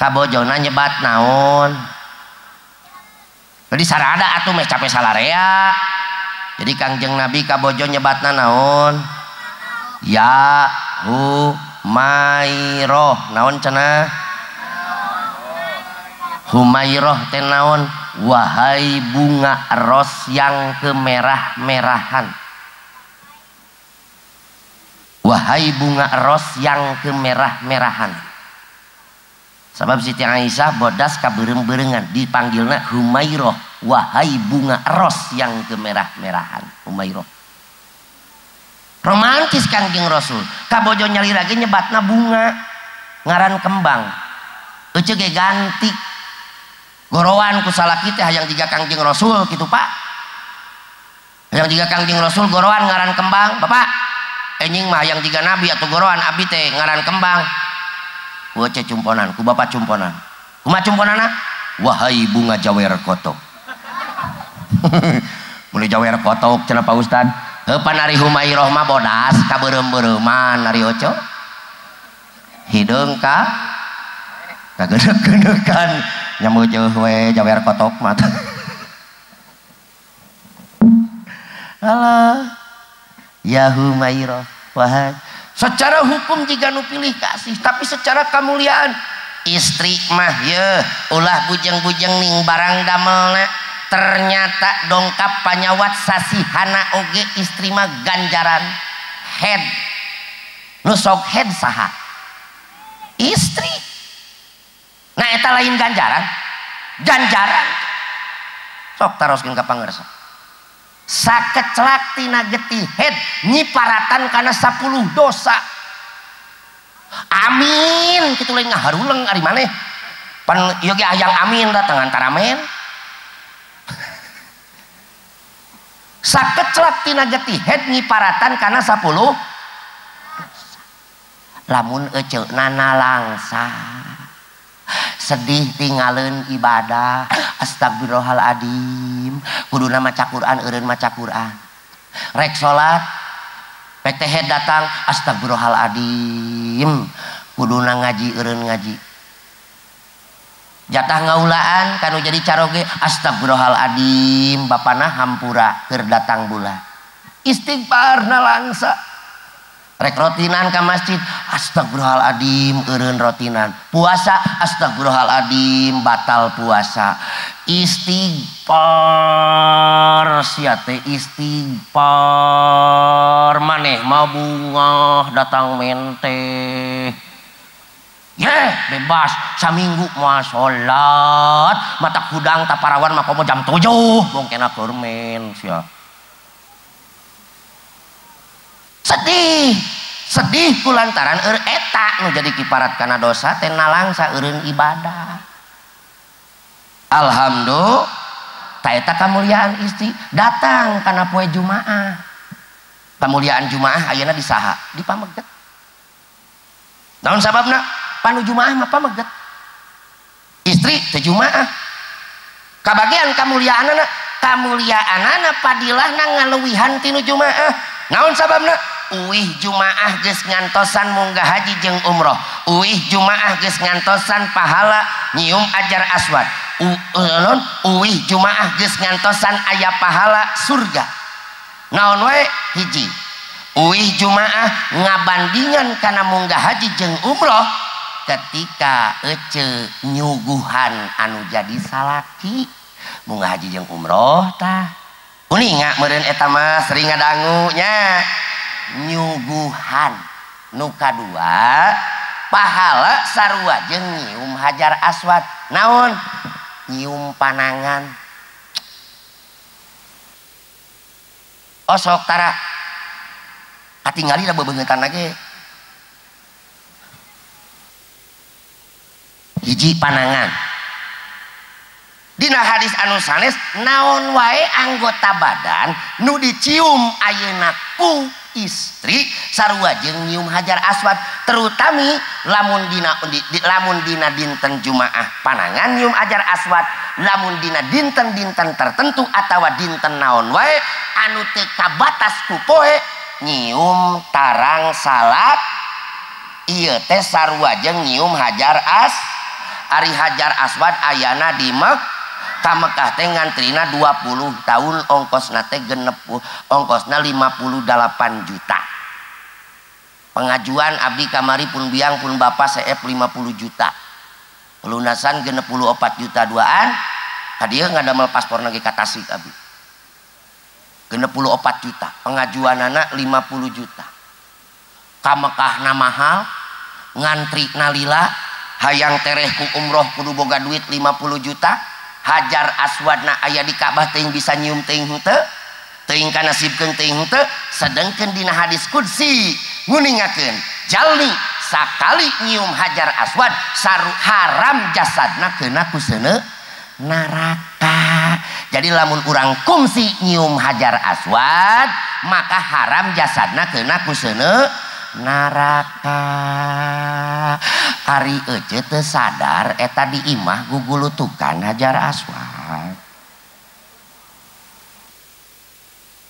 kabojona nyebat naon? Jadi sarada atuh meh capek salarea. Jadi Kangjeng Nabi kabojo nyebatna naon? Ya Humairoh. Naon cenah? Humairoh teh naon? Wahai bunga ros yang kemerah-merahan. Wahai bunga ros yang kemerah-merahan. Sebab Siti Aisyah bodas kabeureum-beureungan dipanggilna Humairoh, wahai bunga ros yang kemerah-merahan. Humairoh. Romantis Kangjeng Rasul. Kabojo nyalira ge nyebatna bunga, ngaran kembang. Euceuk ge ganti. Gorowan ku salaki teh hayang jiga Kangjeng Rasul kitu Pak. Hayang jiga Kangjeng Rasul gorowan ngaran kembang, Bapak. Enjing mah hayang jiga Nabi atau gorowan abdi teh ngaran kembang. Ku ece cumponan, ku bapak cumponan. Kumaha cumponana? Wahai bunga jawer kotok. Muli jawer kotok cenah Pak Ustad. Heuh pan ari Humairoh mah bodas kabeureum-beureuman ari oco. Hideung ka kagedeg-gedegan nyamu jeuh we jawer kotok mah. Alah. Ya Humairoh, wahai. Secara hukum jika nu pilih kasih, tapi secara kemuliaan istri mah ye ulah bujeng-bujeng ning barang damelna. Ternyata dongkap panyawat sasihana oge istri mah ganjaran head. Nu sok head saha? Istri. Nah eta lain ganjaran. Ganjaran. Sok taroskeun ka pangersa. Sakecelak tina getih head nyiparatan kana 10 dosa. Amin kitu lain ngaharuleng ari maneh. Pan ieu ge hayang amin datang antara men. Sakecelak tina getih head nyiparatan kana 10 dosa. Lamun eceuna nalangsa sedih tinggalin ibadah, astagfirullahaladzim, kuduna maca Quran, eureun maca Quran, rek salat PTH datang, astagfirullahaladzim, kuduna ngaji eureun ngaji, jatah ngaulaan kanu jadi caroge, astagfirullahaladzim, bapana hampura keur datang bulan, istighfar nalangsa. Rek rotinan ka masjid, astagfirullahaladzim, eureun rotinan. Puasa, astagfirullahaladzim, batal puasa. Istighfar sia teh istighfar, maneh mah bungah datang mente. Yeh, bebas saminggu moal salat, mata hudang taparawan mah komo jam 7, bongkena keur men sia. Sedih, sedih kulantaran eta nu jadi kiparat kana dosa teh nalangsa eureun ibadah. Alhamdulillah, ta eta kamuliaan istri datang kana poe Jumaah. Kamuliaan Jumaah ayeuna di saha? Di pameget. Naon sababna? Panu Jumaah mah pameget. Istri teh Jumaah. Kabagian kamuliaanana, kamuliaanana padilahna ngaluwihan tinu Jumaah. Naon sababna? Uih Jumaah geus ngantosan munggah haji jeung umroh. Uih Jumaah geus ngantosan pahala nyium ajar aswad. Uih Jumaah geus ngantosan aya pahala surga. Naon wae? Hiji. Uih Jumaah ngabandingan kana munggah haji jeung umroh ketika ece nyuguhan anu jadi salaki munggah haji jeung umroh tah. Uninga meureun eta mah sering ngadangu nya. Nyuguhan nu kadua pahala sarua jeung nyium hajar aswad. Naon? Nyium panangan. Osok tara katingali da bebeungeutan lagi. Hiji panangan. Dina hadis anu sanes naon wae anggota badan nu dicium ayeuna ku istri sarua jeung nyium hajar aswad, terutami lamun dina dinten Jumaah panangan nyium hajar aswad, lamun dina dinten-dinten tertentu atawa dinten naon wae anu teu kabatas ku poe nyium tarang salat ieu teh sarua jeung nyium hajar as. Ari hajar aswad ayana di Mekah, Mekah teh ngantrina 20 tahun, ongkosna teh genep, ongkosna 58 juta. Pengajuan abdi kamari pun biang pun bapak CF 50 juta. Pelunasan 64 juta duaan, hadiah ngadamel paspor lagi ka Tasik abdi. 64 juta, pengajuanana 50 juta. Ka Mekahna mahal, ngantri nalila, hayang tereh ku umroh kudu boga duit 50 juta. Hajar aswadna aya di Ka'bah teuing bisa nyium teuing henteu, teuing kanasibkeun teuing henteu. Sedengkeun dina hadis qudsi nguningakeun jalmi sakali nyium hajar aswad saru haram jasadna keuna ku seuneu neraka. Jadi lamun urang kungsi nyium hajar aswad maka haram jasadna keuna ku seuneu neraka. Ari ece teu sadar eta di imah gugulutukan hajar aswad.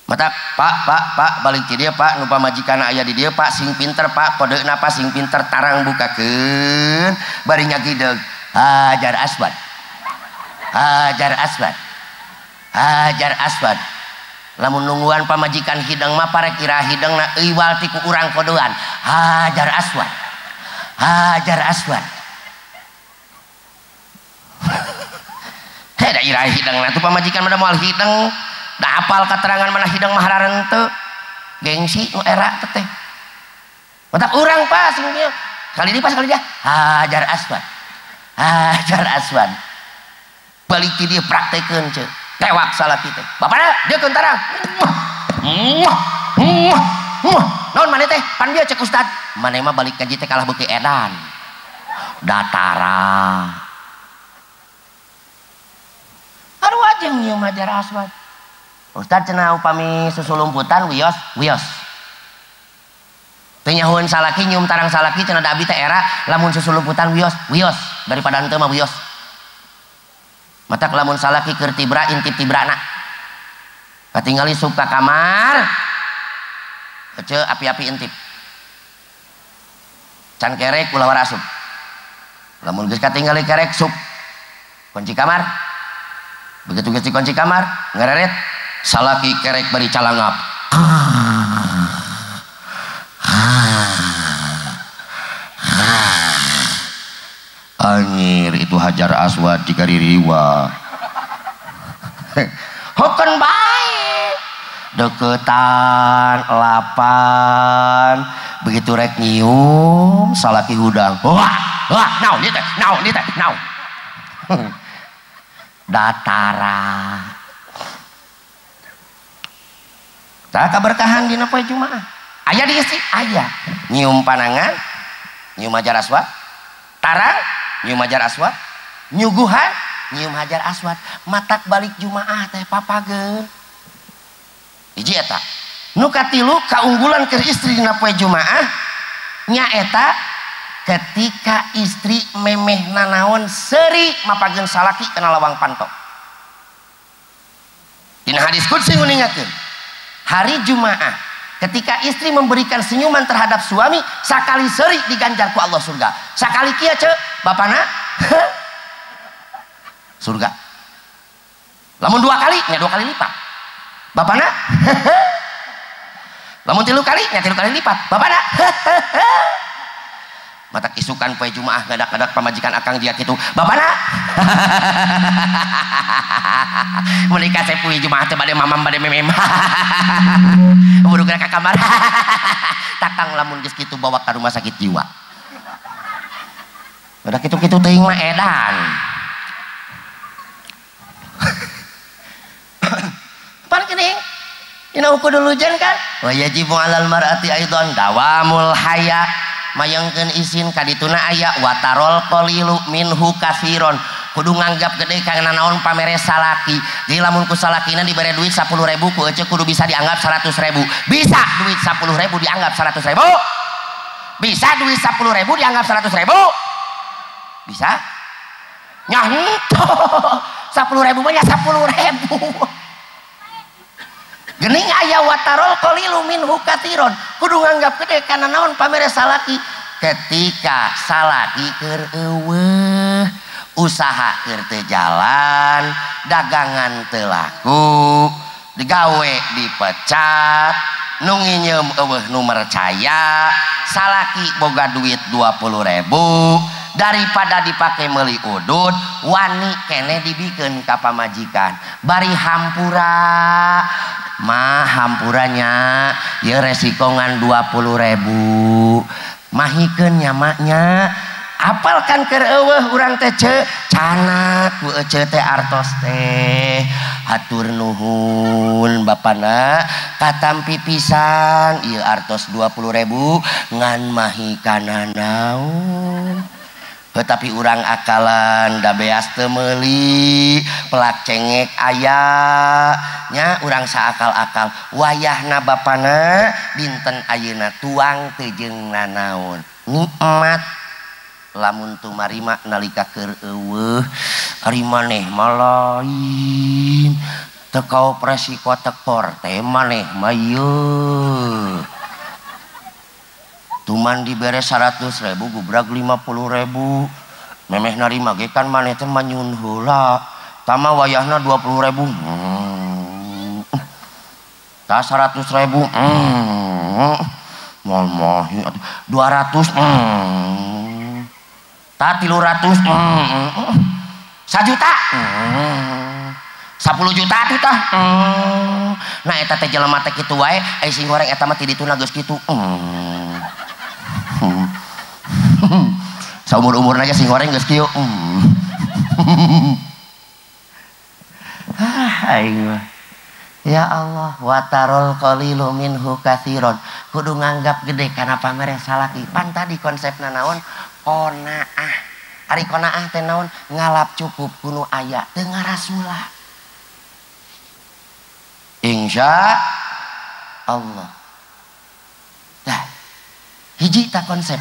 Mata pak pak pak balik ti dieu pak, nu pamajikan aya di dieu pak, sing pinter pak, kodeuna pak sing pinter, tarang bukakeun bari nyagideug hajar aswad, hajar aswad, hajar aswad. Lamun nungguan pamajikan hidang mah parek ira hidangna iwal ti ku urang kodean hajar aswad, hajar aswad. Heh da ira hidangna tuh pamajikan mah moal hidang, da apal keterangan mana hidang mah hararenteu, gengsi nu era teh. Matak urang pas kali ini pas kali dia hajar aswad, hajar aswad. Balik ti dieu praktekeun ceu. Tewak salaki teh. Bapana dia tarang. Naon maneh teh? Pan bieu cek ustad. Maneh mah balik ngaji teh kalah beuki edan. Datara. Aduh ajeng nyium hajar aswad. Ustad cenah upami susulumputan wios, wios. Teu nyahueun salaki nyium tarang salaki cenah da abi teh era lamun susulumputan wios, wios daripada henteu mah wios. Matak lamun salaki keur tibra intip tibrana. Katingali sup ka kamar. Ece api-api intip. Can kerek ulah wara asup. Lamun geus katingali kerek sup. Kunci kamar. Begitu geus dikunci kamar, ngereret salaki kerek bari calangap. Anjir itu hajar aswad jika ririwa. Hoken baik deketan lapan begitu rek nyium salaki hudang. Wah wah naon ieu teh naon ieu teh naon. Datara. Tah kaberkahan dina poe Jumaah. Aya di istri aya nyium panangan nyium hajar aswad tarang nyium hajar aswad nyuguhan nyium hajar aswad matak balik Jumaah teh papageun. Hiji eta nu katilu kaunggulan keur istri dina poe Jumaah nyaeta ketika istri memeh nanaon seuri mapageun salaki kana lawang panto. Dina hadis qudsi nguningakeun hari Jumaah ketika istri memberikan senyuman terhadap suami sakali seuri diganjar ku Allah surga. Sakali kieu ceu bapana surga. Lamun dua kali nya dua kali lipat. Bapana lamun tilu kali nya tilu kali lipat. Bapana matak isukan poe Jumaah ngadak-ngadak pamajikan akang jia kitu. Bapana menikah saya poe Jumaah teh bade mamam bade memem. Buru geura ka kamar. Takang lamun geus kitu bawa ka rumah sakit jiwa. Udah kitu-kitu teuing mah edan. Pan geuning dina uku dulujen kan wa yajibu alal mar'ati aidan dawamul haya mayangkeun isin kadituna aya watarol qalilu minhu katsiron kudu nganggap gede kana naon pamere salaki. Jadi lamun ku salakina dibere duit 10.000 ku ece kudu bisa dianggap 100.000. Bisa duit 10.000 dianggap 100.000? Bisa duit 10.000 dianggap 100.000? Bisa? Nyah henteu. 10.000 mah nya 10.000. Gening aya watarol qalilu minhu katsiron kudu nganggap gede kana naon pamere salaki. Ketika salaki keur eueuh usaha keur teu jalan, dagangan teu laku, digawe dipecat, nu nginyeum eueuh nu mercaya, salaki boga duit 20.000 daripada dipake meuli udud wani keneh dibikeun ka pamajikan. Bari hampura mah hampuranya ya resiko ngan 20.000 mahikeun nya maknya apalkan keur eueuh urang teh ceu canak ku ece teh artos teh hatur nuhun bapana katampi pisan ieu artos 20.000 ngan mahikana naon. Tetapi urang akalan da beas teu meuli pelak cengek aya nya urang saakal-akal wayahna bapana dinten ayeuna tuang teu jeung nanaon nikmat lamun tumarima nalika keur eueuh ari maneh mah lain teu kaoperasi kotekor teh maneh mah ieu tuman dibere 100.000 gubrag 50.000 memeh narima ge kan maneh teh manyun heula tama wayahna 20.000 tah 100.000 moal mahi 200 tah 300 1 juta 10 juta tuh tah. Nah eta teh jelema teh kitu wae ai sing goreng eta mah ti dituna geus kitu. Saumur-umurna ge sing goreng geus kieu. Aing mah. Ya Allah, watarol qalilu minhu katsiron. Kudu nganggap gede kana pamere salaki. Pan tadi konsepna naon? Qanaah. Ari qanaah teh naon? Ngalap cukup kuno aya teu ngarasula. Insya Allah. Dah. Hiji ta konsep.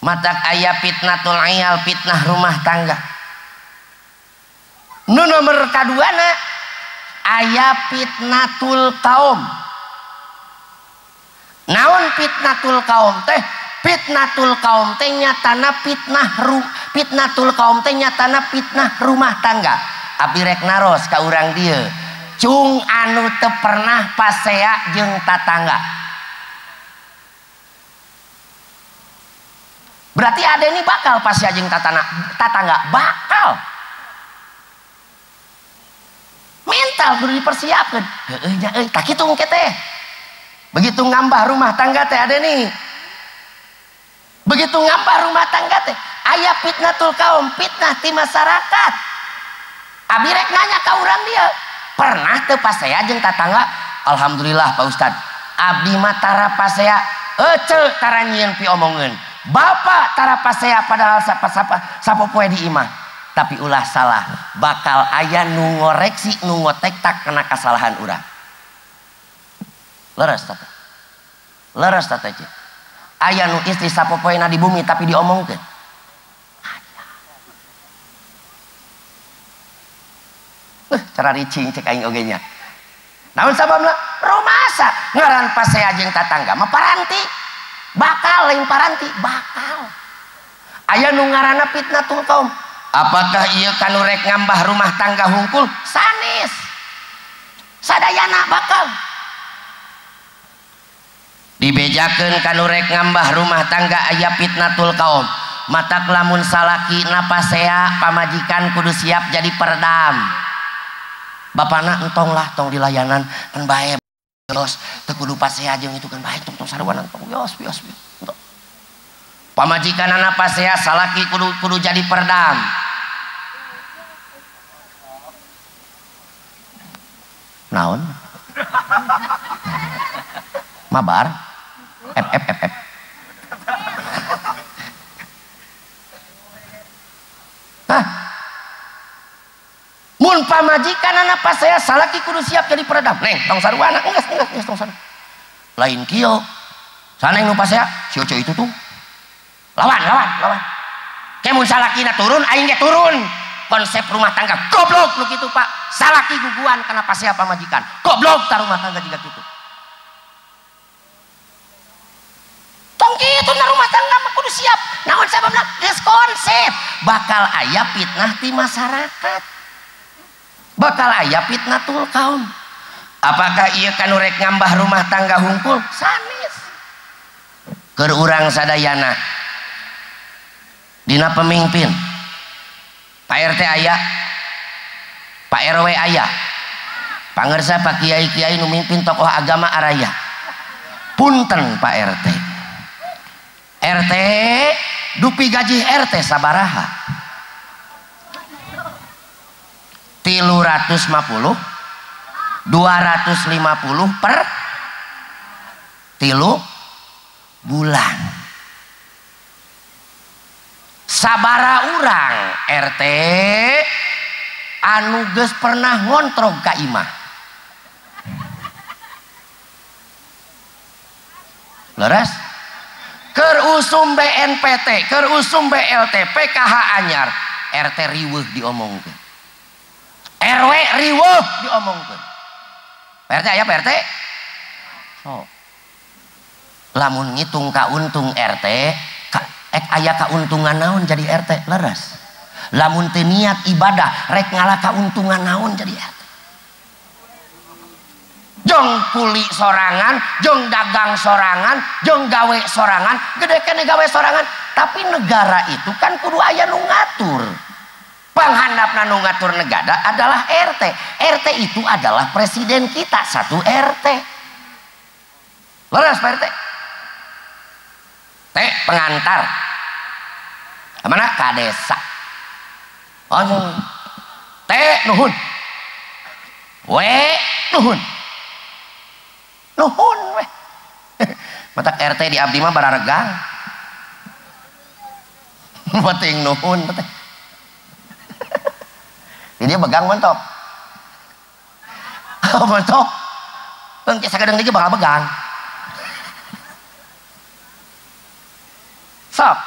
Matak aya fitnatul ayal, fitnah rumah tangga. Nu nomor kaduana aya fitnatul kaum. Naon fitnatul kaum teh? Fitnatul kaum teh nyatana fitnah fitnatul kaum teh nyatana fitnah rumah tangga. Abdi rek naros ka urang dieu. Cung anu teu pernah pasea jeung tatangga. Berarti ada ini bakal pasea jeung tatangga, bakal. Mental kudu dipersiapkan. Heueuh nya euy, tah kitu engke teh. Begitu ngambah rumah tangga teh ada nih. Begitu ngambah rumah tangga teh aya fitnatul kaum, fitnah ti masyarakat. Abi rek nanya ka urang dieu, pernah teu pasea jeung tatangga? Alhamdulillah Pak Ustad, abdi mah tara pasea, ece tara nyieun piomongeun. Bapak tara pasea padahal sapa-sapa sapopoe di imah. Tapi ulah salah, bakal aya nu ngoreksi, nu ngotektak kena kesalahan urang. Leres tata. Leres tata cek. Aya nu istri sapopoena di bumi tapi diomongkeun. Aya. Cara ricing cek aing oge nya. Naon sababna? Rumasa ngaran pasea jeung tatangga mah paranti. Bakal lain paranti, bakal. Aya nu ngaranna fitnatul kaum. Apakah ieu kanu rek ngambah rumah tangga hungkul? Sanes. Sadayana bakal. Dibejakeun kanu rek ngambah rumah tangga aya fitnatul kaum. Matak lamun salaki napasea pamajikan kudu siap jadi peredam. Bapana entong lah tong dilayanan kan bae los teu kudu pasea jeung itu kan bae tong tong saruanan tong bios bios bios. Pamajikanana pasea salaki kudu jadi peredam. Naon? Mabar? F F F F. Hah? Mun pamajikanana pasea salaki kudu siap jadi peredam. Neng, tong saruana geus geus geus tong saruana. Lain kieu. Saneng nu pasea si Oce itu tuh. Lawan, lawan, lawan. Ke mun salakina turun, aing ge turun. Konsep rumah tangga goblok nu kitu Pak. Salaki guguan kana pasea pamajikan. Goblok ta rumah tangga jiga kitu. Tong kitu na rumah tangga mah kudu siap. Naon sababna? Geus konsep. Bakal aya fitnah ti masyarakat. Bakal aya fitnatul kaum. Apakah ieu kanu rek ngambah rumah tangga hungkul? Sanes. Keur urang sadayana dina pemimpin Pak RT aya, Pak RW aya, pangersa Pak Kiai-kiai nu mimpin tokoh agama araya. Punten Pak RT, RT dupi gaji RT sabaraha? 350, 250 per 3 bulan. Sabara urang RT anu geus pernah ngontrog ka imah. Leres? Keur usum BNPT, keur usum BLT, PKH anyar, RT riweuh diomongkeun. RW riweuh diomongkeun. Pak RT aya Pak RT? So. Lamun ngitung kauntung RT, aya kauntungan naon jadi RT, leres. Lamun teu niat ibadah rek ngalah kauntungan naon jadi RT. Jong kuli sorangan, jong dagang sorangan, jong gawe sorangan, gede kene gawe sorangan, tapi negara itu kan kudu aya nu ngatur. Panghandapna nu ngatur negara adalah RT. RT itu adalah presiden kita, satu RT. Leres Pak RT. T pengantar. Mana? Ka desa. Oh, T nuhun. We nuhun. Nuhun we. Matak RT di abdi mah bararegang. Penting nuhun teh. Jadi begang mentok. Mentok. Engke sakedeng deui bakal begang. Sok.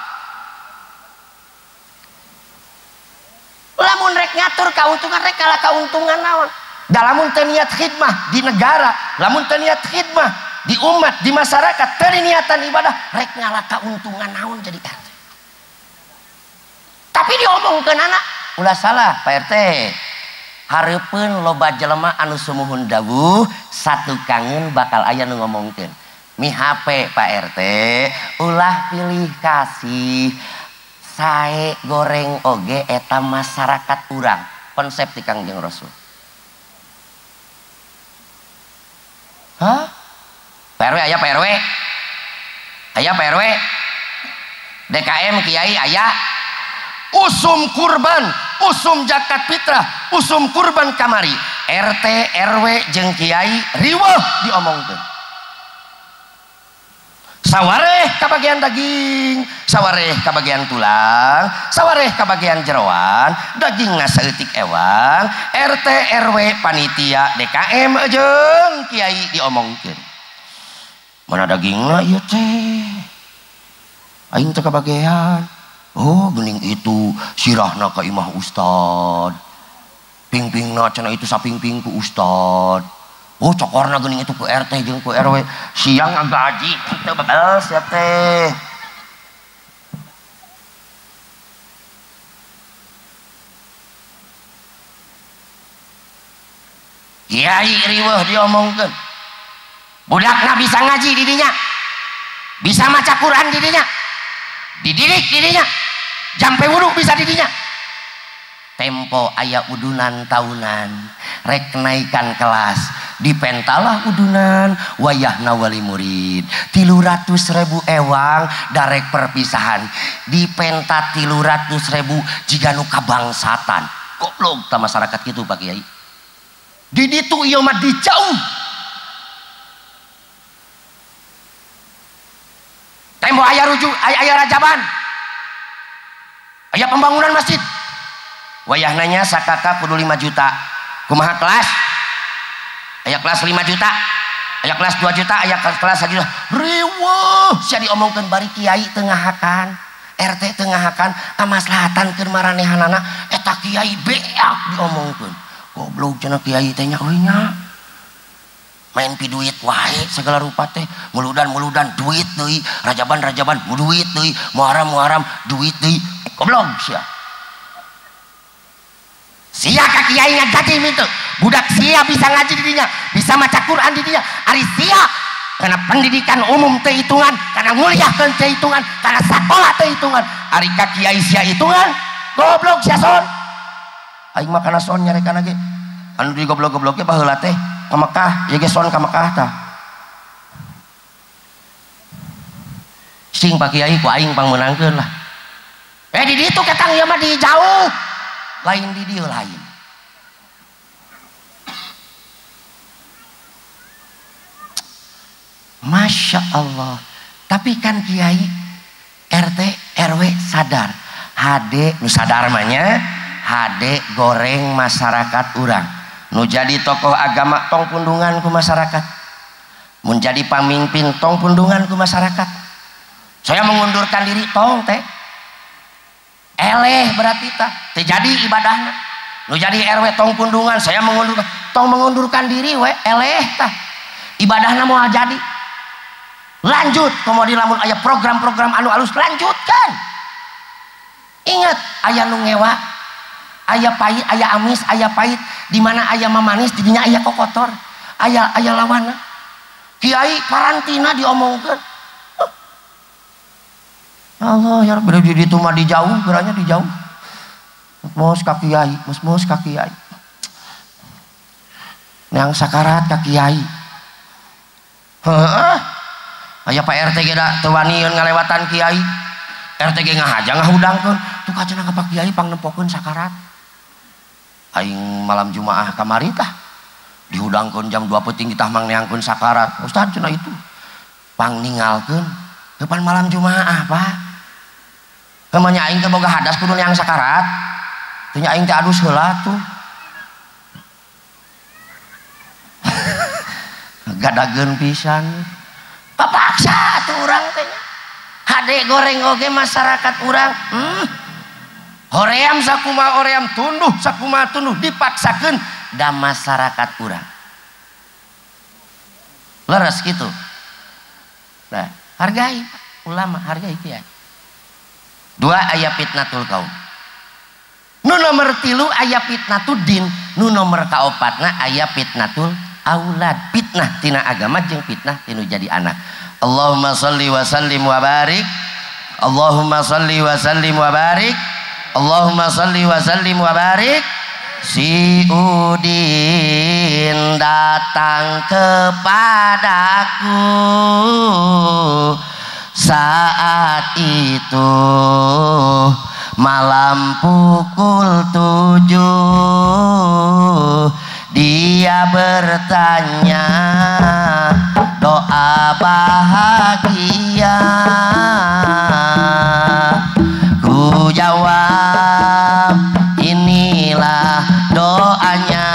Lamun rek ngatur kauntungan rek kalah kauntungan naon. Da lamun teu niat khidmah di negara, lamun teu niat khidmah di umat, di masyarakat, teu niatan ibadah, rek ngalah kauntungan naon jadi RT. Tapi diomongkeun anak, ulah salah Pak RT. Hareupeun loba jelema anu sumuhun dawuh, satu kangen bakal aya nu ngomongkeun. Mi HP Pak RT, ulah pilih kasih. Sae goreng oge eta masyarakat urang. Konsep ti Kangjeng Rasul. Hah? Pak RW aya Pak RW? Aya Pak RW? DKM Kiai aya? Usum kurban, usum zakat fitrah, usum kurban kamari. RT RW jeung Kiai riweuh diomongkeun. Sawareh kabagian daging, sawareh kabagian tulang, sawareh kabagian jeroan, dagingna saeutik ewang, RT RW panitia DKM jeung Kiai diomongkeun. Mana dagingna ieu teh? Aing teh kabagian. Oh, geuning itu sirahna ka imah ustad. Pingpingna cenah itu sapingping ku ustad. Oh, cokorna geuning itu ku RT jeung ku RW. Siang ngagaji teu bebel sia teh. Kiai riweuh diomongkeun. Budakna bisa ngaji di dinya. Bisa maca Quran di dinya. Dididik di dinya. Jampe wudu bisa di dinya. Tempo aya udunan tahunan, rek naikan kelas, dipentalah udunan, wayahna wali murid, 300.000 ewang darek perpisahan, dipenta 300.000 jiga nu kabangsatan. Goblok ta masyarakat kitu Pak Kiai. Di ditu ieu mah dijauh. Tempo aya rujuk, aya rajaban. Aya pembangunan masjid. Wayah nanya sakaka kudu 5 juta. Kumaha kelas? Aya kelas 5 juta, aya kelas 2 juta, aya kelas 1 juta. Riweuh sia diomongkeun bari kiai teu ngahakan, RT teu ngahakan, kamaslahatan keur maranehanana eta kiai beak diomongkeun. Goblok cenah kiai teh nya euy nya. Main pi duit wae segala rupa teh, muludan-muludan duit deui, rajaban-rajaban duit deui, muharam-muharam duit deui. Goblok sia. Sia ka kiai ngagaji itu. Budak sia bisa ngaji di dinya, bisa maca Quran di dinya. Ari sia karena pendidikan umum teu hitungan, karena nguliahkeun teu hitungan, karena sakola teu hitungan. Ari ka kiai sia hitungan, goblok sia son. Aing mah kana son nyarekan ge. Anu di goblok-goblok ge baheula teh ka Mekah, ieu ge son ka Mekah tah. Sing Pak Kiai ku aing pangmeunangkeun lah. Eh di ditu ketang ieu mah di jauh. Lain di dia lain. Masya Allah. Tapi kan kiai RT RW sadar. HD nu sadar mah nya, HD goreng masyarakat urang. Nu jadi tokoh agama tong pundungan ku masyarakat. Mun jadi pamimpin tong pundungan ku masyarakat. Saya mengundurkan diri tong teh. Eleh berarti tah terjadi ibadahna. Nu jadi RW tong pundungan, saya mengundurkan, tong mengundurkan diri we eleh tah. Ibadahna moal jadi. Lanjut kemudian lamun aya program-program anu alus lanjutkan. Ingat aya nu ngewa, aya pahit, aya amis, aya pahit, di mana aya mamanis, di dinya aya kokotor, aya aya lawana. Kiai karantina diomongkeun. Allah ya Rabbi, di itu mah di jauh, geranya di jauh. Mos ka kiai, mos ka kiai. Yang sakarat ka kiai. Heeh. Aya Pak RT ge da teu wanieun ngalewatan kiai. RT ge ngahaja ngahudangkeun, tuh ka cenah ka Pak Kiai pangnempokeun sakarat. Aing malam Jumaah kamari tah. Dihudangkeun jam 2 peuting ditah mangneangkeun sakarat. Ustaz cenah itu. Pangningalkeun depan malam Jumaah, Pak. Kemana aing teh boga hadas kudu neang sakarat. Teu nya aing teh adus heula tuh. Gadageun pisan. Kapaksa tuh urang teh. Hade goreng oge masyarakat urang. Hoream sakumaha hoream tunduh sakumaha tunduh dipaksakeun da masyarakat urang. Leres gitu. Nah, hargai ulama, hargai kiai. Dua aya fitnatul kaum. Nu nomor 3 aya fitnatud din, nu nomor kaopatna aya fitnatul aulad. Fitnah tina agama jeung fitnah tinu jadi anak. Allahumma sholli wa sallim wa barik. Allahumma sholli wa sallim wa barik. Allahumma sholli wa sallim wa barik. Si Udin datang kepadaku saat itu malam pukul 7. Dia bertanya doa bahagia. Ku jawab inilah doanya.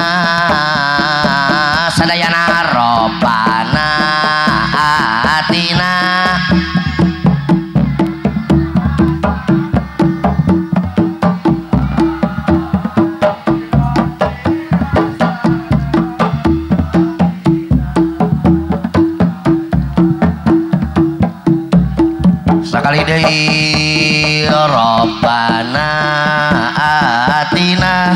Sadayana robbana atina. Sekali deui robbana atina.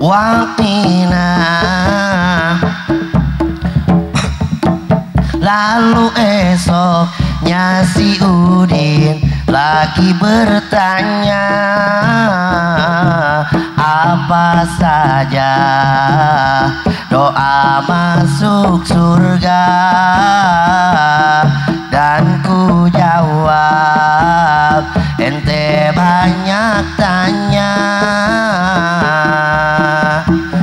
Waqina. Lalu esoknya si Udin lagi bertanya apa saja doa masuk surga. Dan ku jawab ente banyak tanya.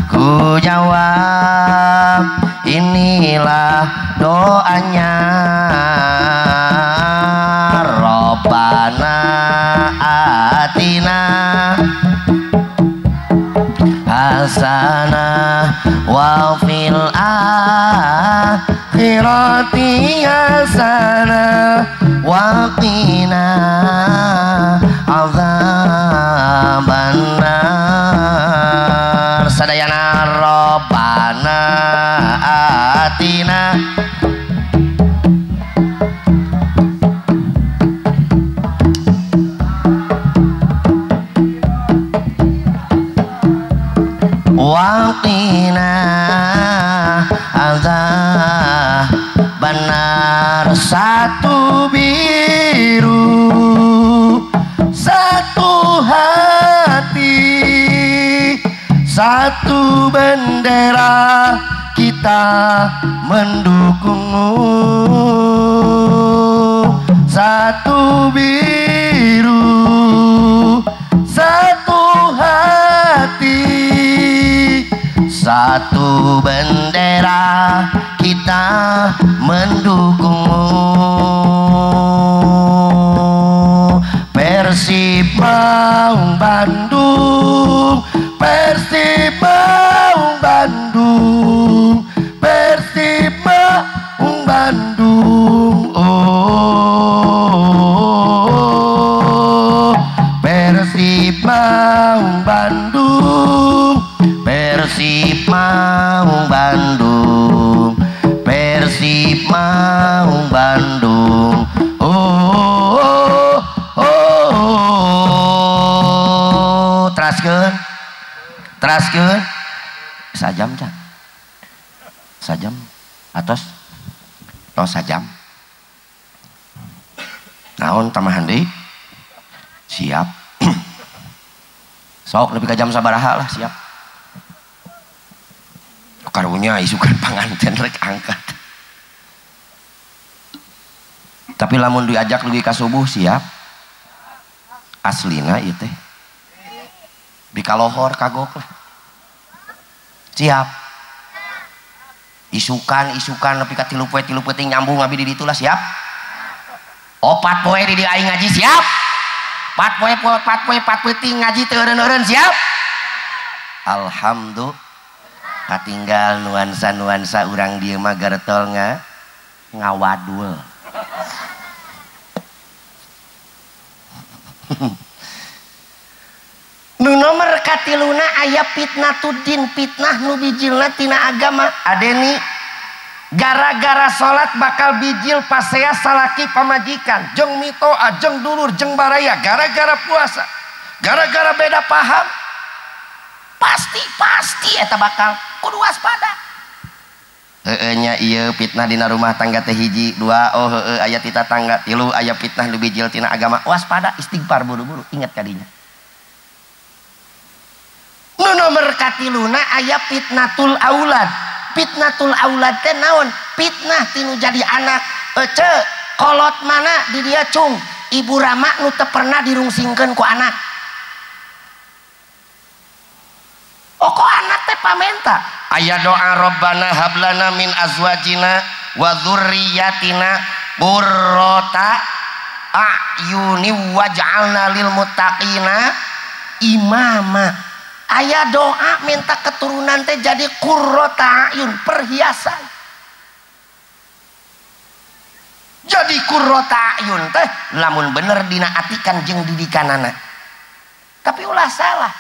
Ku jawab inilah doanya. Robbana atina hasanah wa fil akhirati hasanah wa qina azabannar. Sadayana robbana atina. Waqina azabannar. Satu biru satu hati satu bendera kita mendukungmu. Satu biru satu hati satu bendera kita mendukungmu. Persib Maung Bandung, Persib Maung Bandung, Persib Maung Bandung. Oh, Persib Maung Bandung, Persib Maung Bandung, Persib Maung Bandung. Oh, oh, oh, oh. Teraskeun, teraskeun. Sajam can, sajam, atos, tos sajam. Naon tambahan deui? Siap. Sok lebih ka jam sabaraha lah siap. Karunya isukan panganten rek angkat. Tapi lamun diajak leuwih ka subuh siap. Aslina ieu teh. Bikalohor kagok lah. Siap. Isukan nepi ka 3 poe 3 peuting nyambung abi di ditu lah siap. 4 poe di dieu aing ngaji siap. 4 poe 4 poe 4 peuting ngaji teu eureun-eureun siap. Alhamdulillah. Katinggal nuansa-nuansa urang dieu mah garetol ngawadul. Nu nomor katiluna aya fitnatuddin, fitnah nu bijilna tina agama. Adeni gara-gara salat bakal bijil pasea salaki pamajikan, jeung mitoa, jeung dulur, jeung baraya, gara-gara puasa, gara-gara beda paham, pasti eta bakal kudu waspada. Heueuh nya ieu fitnah dina rumah tangga teh 1, 2, oh heueuh aya ti tatangga, 3 aya fitnah nu bijil tina agama. Waspada, istighfar buru-buru, ingat kadinya. Nu nomor katiluna aya fitnatul aulad. Fitnatul aulad teh naon? Fitnah tinu jadi anak. Ece kolot mana di dia cung, ibu rama nu teu pernah dirungsingkeun ku anak. Oh kok anak teh pamenta? Aya doa Rabbana hablana min azwajina wa dzurriyyatina qurrata a'yuni waj'alna lil muttaqina imama. Aya doa minta keturunan teh jadi qurrata a'yun, perhiasan. Jadi qurrata a'yun teh lamun bener dina atikan jeung didikanana. Tapi ulah salah.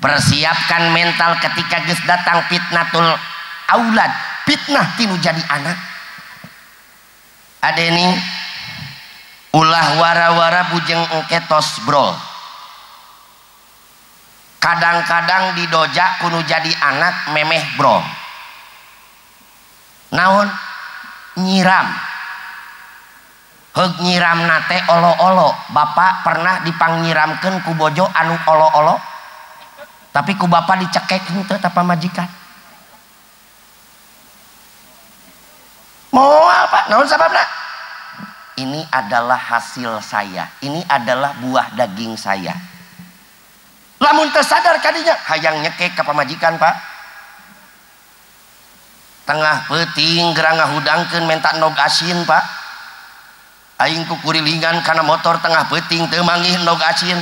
Persiapkan mental ketika geus datang fitnatul aulad, fitnah tinu jadi anak. Adeni ulah wara-wara bujeng engke tos brol. Kadang-kadang didoja kudu jadi anak memeh brol. Naon? Nyiram. Heug nyiram nate olo-olo. Bapak pernah dipangyiramkeun ku bojo anu olo-olo? Tapi ku bapak dicekek henteu ta pamajikan. Moal Pak, naon sababna? Ini adalah hasil saya, ini adalah buah daging saya. Lamun teu sadar kadinya hayang nyekek ka pamajikan Pak. Tengah peuting gerang ngahudangkeun menta endog asin Pak. Aing ku kurilingan kana motor tengah peuting teu manggih endog asin.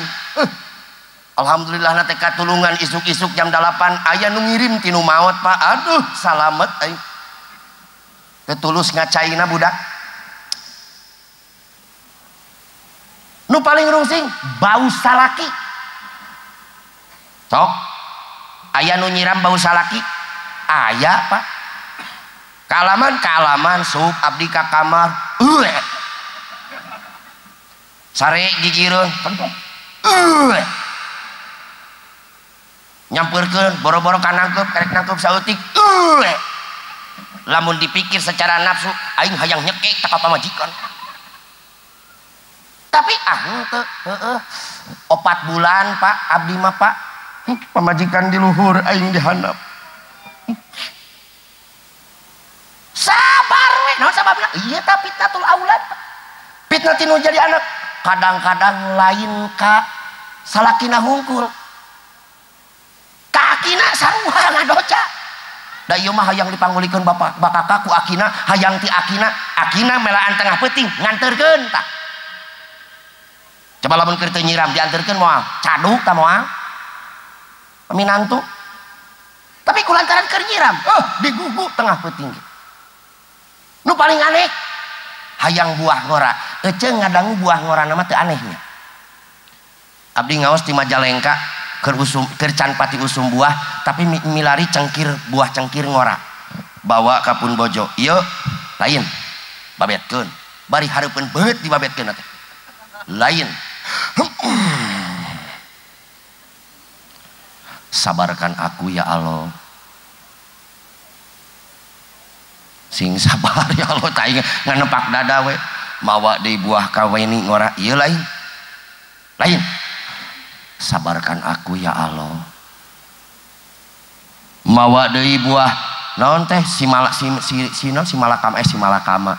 Alhamdulillah na teh katulungan isuk-isuk jam 8 aya nu ngirim tinu maot Pak. Aduh salamet aing. Teu tulus ngacaina budak. Nu paling rungsing bau salaki. Sok aya nu nyiram bau salaki? Aya Pak. Kalaman sup abdi ka kamar. Sare gigireun. Nyamperkeun boro-boro ka nangkeup karek nangkeup saeutik. Lamun dipikir secara nafsu aing hayang nyekek ka pamajikan. Tapi ah henteu heueuh 4 bulan Pak abdi mah Pak. Pamajikan di luhur aing di handap. Sabar we, naon sababna? Ieu tah fitnatul aulad. Fitnah tinu jadi anak. Kadang-kadang lain ka salakina hungkul. Ka akina sarua ngadoca. Da ieu mah hayang dipanggulikeun bapak bakaka ku akina, hayang ti akina, akina melaan tengah peuting nganterkeun tah. Coba lamun keur teu nyiram dianterkeun moal, caduk tah moal. Minantu. Tapi kulantaran keur nyiram, digugu tengah peuting. Nu paling aneh hayang buah ngora. Ece ngadangu buah ngora nama teu anehnya. Abdi ngaos di Majalengka keur usum keur can pati usum buah, tapi milari cengkir buah cengkir ngora. Bawa ka pun bojo. Ieu lain babetkeun. Bari hareupeun beut dibabetkeun teh. Lain. Sabarkan aku ya Allah. Sing sabar ya Allah, tai nganepak dada we. Mawa deui buah kaweni ngora ieu lain. Lain. Sabarkan aku ya Allah. Mawa deui buah naon teh si malak si si si non si malakama si malakama.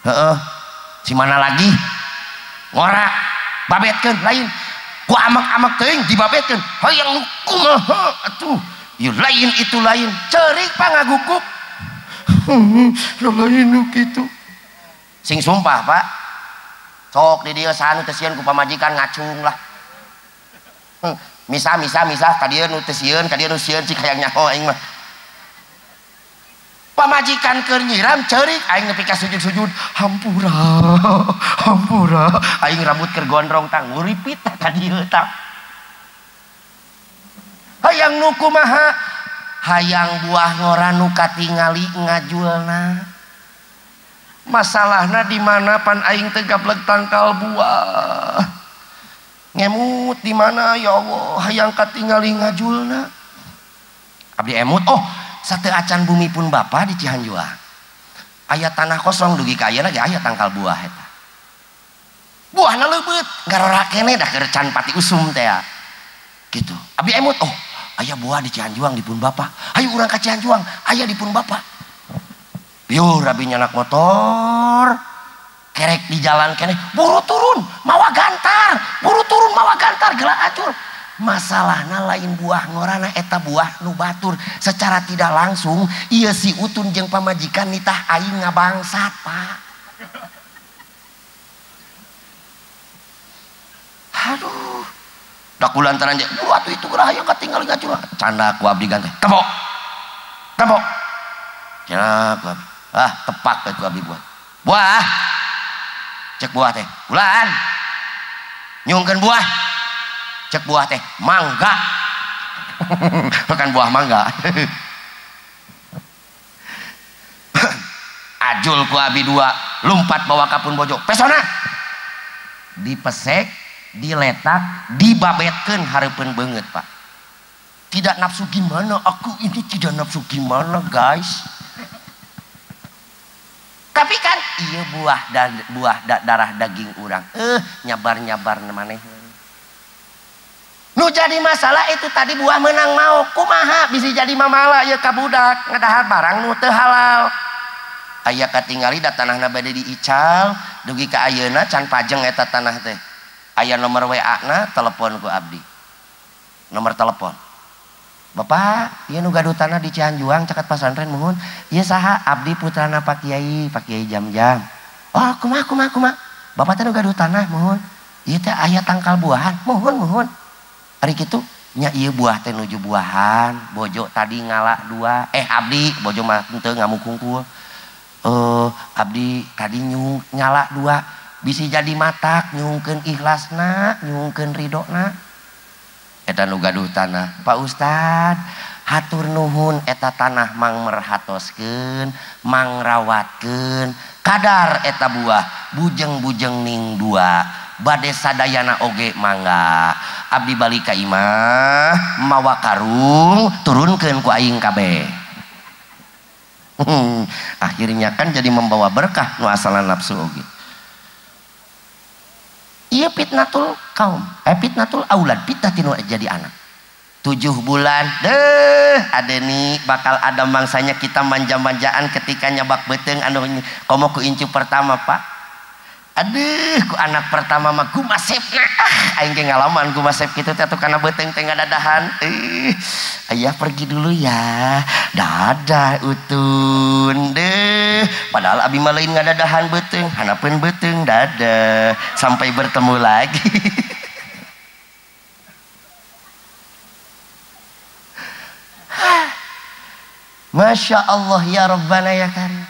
Heeh. Si mana lagi? Ngora babetkeun lain. Ku amek-amek teuing dibabetkeun. Hayang kumaha atuh. Ieu lain itu lain. Ceurik pangagukup. Lain nu kitu. Sing sumpah, Pak. Sok di dieu saha nu teu sieun ku pamajikan ngacung lah. Misah misah misah ka dieu nu teu sieun, ka dieu nu sieun cik hayang nyaho aing mah. Pamajikan keur nyiram ceurik aing nepi ka sujud-sujud hampura hampura aing rambut keur gondrong tang nguripit ka dieu tang. Hayang nu kumaha? Hayang buah ngora nu katingali ngajulna. Masalahna di mana pan aing teu gableg tangkal buah. Ngemut di mana ya Allah hayang katingali ngajulna. Abdi emut oh sate acan bumi pun bapa di Cihanjuang. Aya tanah kosong dugi ka ayeuna ge aya tangkal buah eta. Buahna leubeut ngarora keneh da keur can pati usum teh. Gitu. Abdi emut oh aya buah di Cihanjuang di pun bapa. Hayu urang ka Cihanjuang aya di pun bapa. Biur abi nyanak motor kerek di jalan keneh buru turun mawa gantar, buru turun mawa gantar geura acur. Masalahna lain buah ngorana eta buah nu batur secara tidak langsung ieu si Utun jeung pamajikan nitah aing ngabangsat, Pak. Aduh. Da kulantaran je buru atuh itu geura hayang katinggal ngacul. Canda ku abdi ganteng. Tembok. Tembok. Cenah ku abdi. Ah, tepak we ku abdi buah. Buah. Cek buah teh. Ulan. Nyungkeun buah. Cek buah teh mangga. Bukan buah mangga. Ajul ku abi dua lompat bawa kapun bojo pesona dipesek diletak dibabetkeun hareupeun beungeut, Pak. Tidak nafsu gimana aku ini, tidak nafsu gimana guys. Tapi kan iya buah dan buah darah daging urang nyabar-nyabar maneh. Nu jadi masalah itu tadi buah menang mau kumaha bisa jadi mamala ya ka budak ngadahar barang nu teu halal. Aya katingali da tanahna bade diical dugi ka ayeuna can pajeng eta tanah teh. Aya nomor WA na telepon ku abdi. Nomor telepon. Bapak, ieu nu gaduh tanah di Cihanjuang caket pasantren muhun. Ieu saha? Abdi putrana Pak Kiai, Pak Kiai Jam-jam. Oh, kumaha kumaha kumaha. Bapak teh nu gaduh tanah muhun. Ieu teh aya tangkal buahan, muhun muhun. Ari kitu nya ieu buah teh nuju buahan, bojo tadi ngala dua, abdi bojo mah henteu ngamuk hungkul. Abdi tadi nyung nyala dua, bisi jadi matak nyungkeun ikhlasna, nyungkeun ridona. Eta nu gaduh tanah, Pak Ustad, hatur nuhun eta tanah mang merhatoskeun, mang rawatkeun, kadar eta buah bujeng-bujeng ning dua. Bade sadayana oge mangga abdi balik ka imah mawa karung turunkeun ku aing kabeh. Akhirnya kan jadi membawa berkah nu asalan nafsu oge. Ieu fitnatul kaum, fitnatul aulad, fitnah tinu jadi anak. 7 bulan deh adeni bakal ada mangsanya kita manja-manjaan ketika nyabak beuteung anu komo ku incu pertama, Pak. Aduh, ku anak pertama mah gumasepna. Ah, aing ge ngalaman gumasep kitu teh atuh kana beuteung teh ngadadahan. Ayah pergi dulu ya. Dadah Utun deh. Padahal abi mah lain ngadadahan beuteung, hanapeun beuteung dadah. Sampai bertemu lagi. Masya Allah ya Rabbana ya Karim.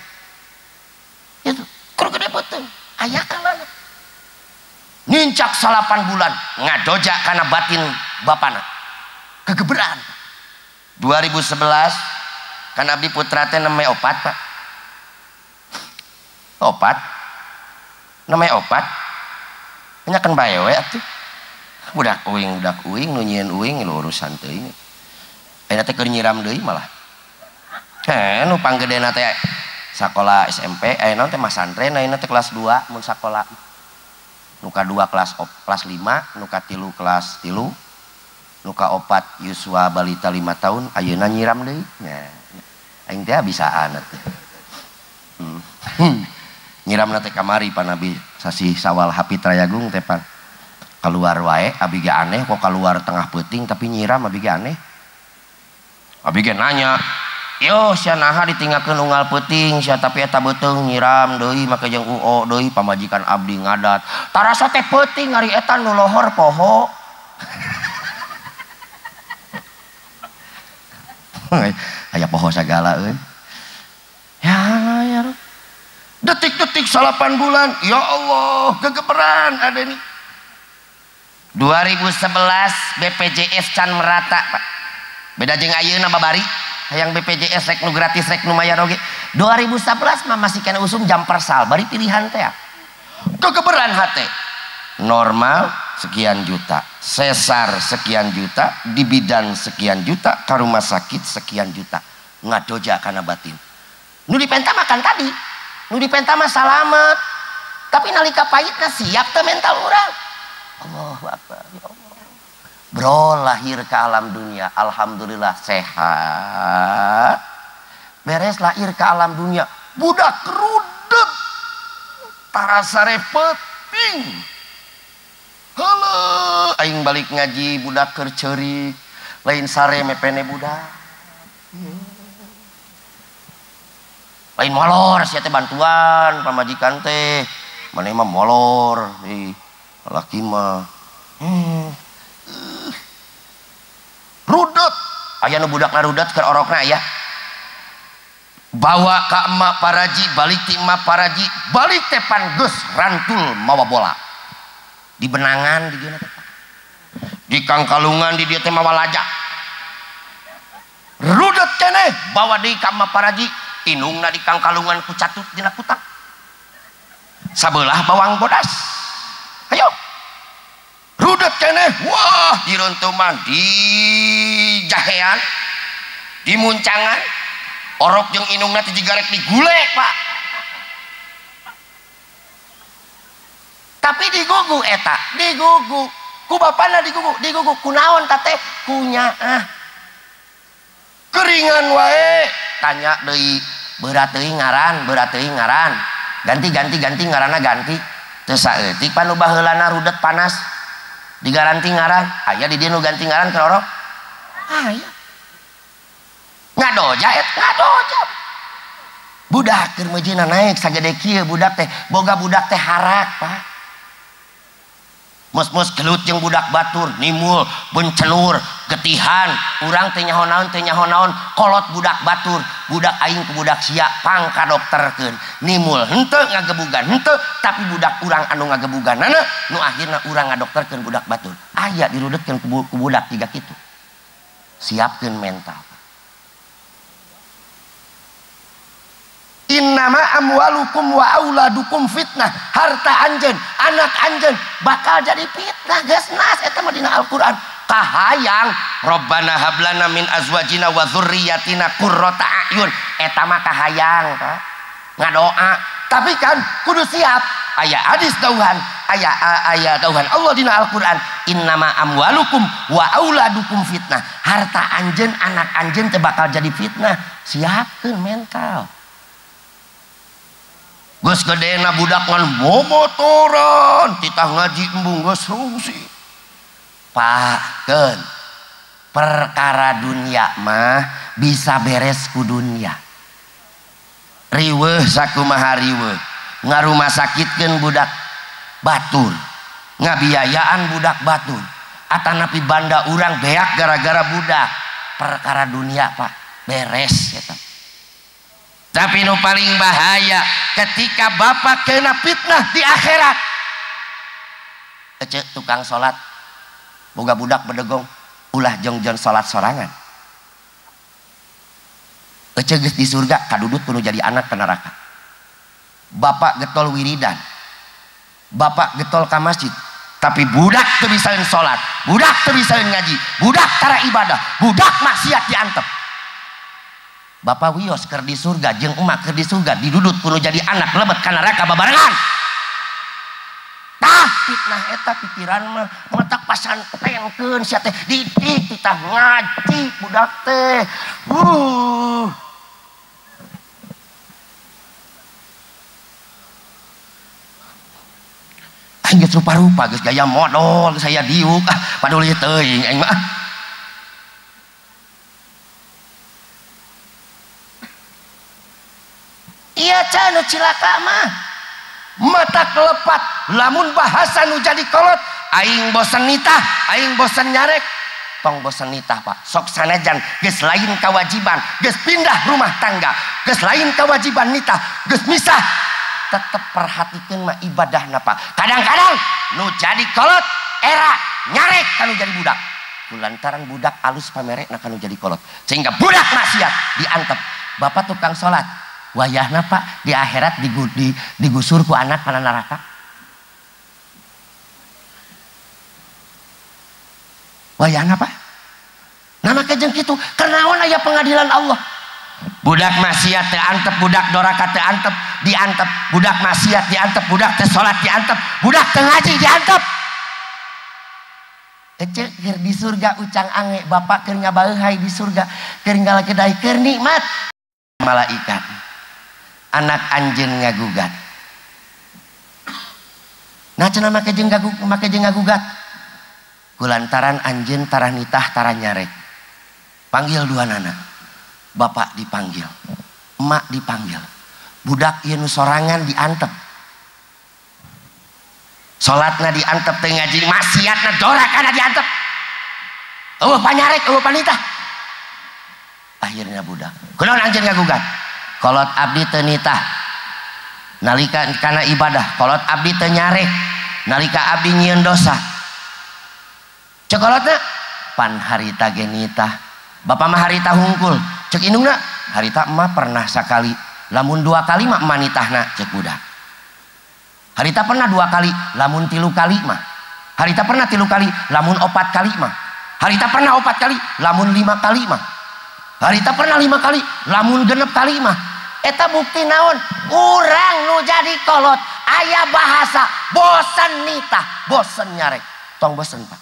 Itu kur gede beuteung. Ayah kalana nincak 8 bulan ngadojak karena batin bapana kegeberan. 2011 kan abdi putra teh namanya opat, Pak. Opat namanya opat nya kan bae we atuh budak uing nu nyieun uing lu urusan teuing ayeuna teh keur nyiram deui malah heh nu panggedena teh sakola SMP, ayeuna teh masantren, ayeuna teh kelas 2 mun sakola. Nu ka 2 kelas 5, nu ka 3 kelas 3, nu ka 4 yuswa balita 5 tahun, ayeuna nyiram deui. Nya aing teh bisaan atuh. Nyiramna teh kamari Pak Nabi sasih Sawal Hapit Rayagung teh pan. Keluar wae abi ge aneh kok keluar tengah peuting tapi nyiram abi ge aneh. Abi ge nanya, "Yo sia naha ditinggalkeun unggal peuting sia tapi eta beuteung nyiram deui make jeung UO deui pamajikan abdi ngadat." Tarasa teh peuting ari eta nu lohor poho. Aya poho sagala euy. Ya ya Rob. Detik-detik 8 bulan, ya Allah, kegeberan ada ini. 2011 BPJS can merata, Pak. Beda jeung ayeuna babari, hayang BPJS rek nu gratis rek nu mayar oge. 2011 mah masih kena usum jam persal, bari pilihan teh. Kegeberan hate. Normal sekian juta, sesar sekian juta, di bidan sekian juta, ka rumah sakit sekian juta. Ngadoja kana batin. Nu dipenta makan tadi, nu dipenta mah salamet. Tapi nalika pahitna siap teu mental urang. Allahu Akbar, ya Allah. Bro lahir ke alam dunia, alhamdulillah sehat. Beres lahir ke alam dunia, budak rudet, tarasa repeting. Halo, aing balik ngaji budak keur ceurik, lain sare mepene budak. Lain molor sia teh bantuan pamajikan teh, maneh mah molor, ih laki mah. Rudet, aya nu budakna rudet keur orokna aya. Bawa ka emak paraji, balik ti emak paraji, balik teh pan geus rantul mawa bola. Di benangan di dieu teh. Di kangkalungan di dieu teh mawa laja. Rudet keneh, bawa deui ka emak paraji, inungna di kangkalungan ku catut dina kutang. Sabelah bawang bodas. Ayo. Rudet keneh, wah diruntuman di jahean, di muncangan, orok jeung inungna teh jiga rek digulek, Pak. Tapi digugu eta, digugu. Ku bapana digugu, digugu. Kunaon ta teh? Kunyaah. Keringan wae, tanya deui, berat teuing ngaran, berat teuing ngaran. Ganti ganti ganti ngaranna ganti. Teu saeutik pan nu baheulana rudet panas. Digaranti ngaran, aya di dieu nu ganti ngaran keur orok. Aya. Ngadoja et ngadoja. Budak keur meujeuhna naik sagede kieu budak teh, boga budak teh harak, Pak. Mus-mus gelut jeung budak batur, nimul, bencelur, getihan, urang teh nyaho naon teh nyaho naon, kolot budak batur, budak aing ku budak sia pang ka dokterkeun. Nimul henteu ngagebugan henteu, tapi budak urang anu ngagebuganana nu akhirna urang ngadokterkeun budak batur. Aya dirudetkeun ku budak jiga kitu. Siapkeun mental. Innama amwalukum wa auladukum fitnah. Harta anjeun, anak anjeun bakal jadi fitnah. Geus nas eta mah dina Al-Qur'an. Kahayang Rabbana hablana min azwajina wa dzurriyyatina qurrata a'yun. Eta mah kahayang, Pak. Ngadoa, tapi kan kudu siap. Aya hadis dauhan, aya aya dauhan Allah dina Al-Qur'an. Innama amwalukum wa auladukum fitnah. Harta anjeun, anak anjeun teh bakal jadi fitnah. Siapkeun mental. Geus gedena budak ngan momotoran titah ngaji embung geus rungsi. Pak, keun perkara dunia mah bisa beres ku dunia. Riweuh sakumaha riweuh, ngarumah sakitkeun budak batur, ngabiayaan budak batur, atanapi banda urang beak gara-gara budak. Perkara dunia, Pak, beres eta. Tapi nu paling bahaya ketika bapak kena fitnah di akhirat. Ece tukang salat boga budak bedegong ulah jongjon salat sorangan. Ece geus di surga kadudut kudu jadi anak ke neraka. Bapak getol wiridan, bapak getol ka masjid, tapi budak teu bisa salat, budak teu bisa ngaji, budak tara ibadah, budak maksiat diantep. Bapak wios keur di surga jeung emak keur di surga didudut kudu jadi anak lebet ka neraka babarengan. Tah fitnah eta pikiran mah matak pasantrenkeun sia teh didik titah ngaji budak teh. Aing geus rupa-rupa geus gaya modol saya diuk ah paduli teuing aing mah. Iya can nu cilaka mah. Mata kelepat lamun bahasa nu jadi kolot aing bosen nitah, aing bosen nyarek. Tong bosen nitah Pak, sok sanajan geus lain kewajiban, geus pindah rumah tangga, geus lain kewajiban nitah, geus misah, tetep perhatikeun mah ibadahna Pak. Kadang-kadang nu jadi kolot era nyarek kanu jadi budak. Kulantaran budak alus pamerekna kanu jadi kolot. Sehingga budak maksiat diantep. Bapak tukang salat, wayahna Pak di akhirat digusur ku anak kana neraka. Wayahna Pak. Nah maka jeung kitu, kenaon aya pengadilan Allah. Budak maksiat teu antep, budak doraka teu antep, diantep, budak maksiat diantep, budak teu salat diantep, budak teu ngaji diantep. Ece keur di surga ucang ange, bapak keur ngabaeuhai di surga, keur ngalakedai keur nikmat. Malaikat anak anjeun ngagugat. Nah cenah make jeung ngagugat. Kulantaran anjeun tarah nitah tarah nyarek. Panggil dua nana. Bapak dipanggil, emak dipanggil. Budak ieu nu sorangan diantep. Salatna diantep teu ngaji, maksiatna dorakana diantep. Eueuh panyarek, eueuh panitah. Akhirnya budak. Kunaon anjeun ngagugat? Kolot abdi teu nitah. Nalika kana ibadah, kolot abdi teu nyarek. Nalika abdi nyieun dosa. Cek kolotna pan harita ge nitah. Bapak mah harita hungkul. Cek indungna harita emak pernah sakali. Lamun dua kali mah emak nitahna cek budak. Harita pernah dua kali, lamun tilu kali mah. Harita pernah tilu kali, lamun opat kali mah. Harita pernah opat kali, lamun lima kali mah. Harita pernah lima kali, lamun genep kali mah. Eta bukti naon? Urang nu jadi kolot aya bahasa bosen nitah, bosen nyarek. Tong bosen Pak.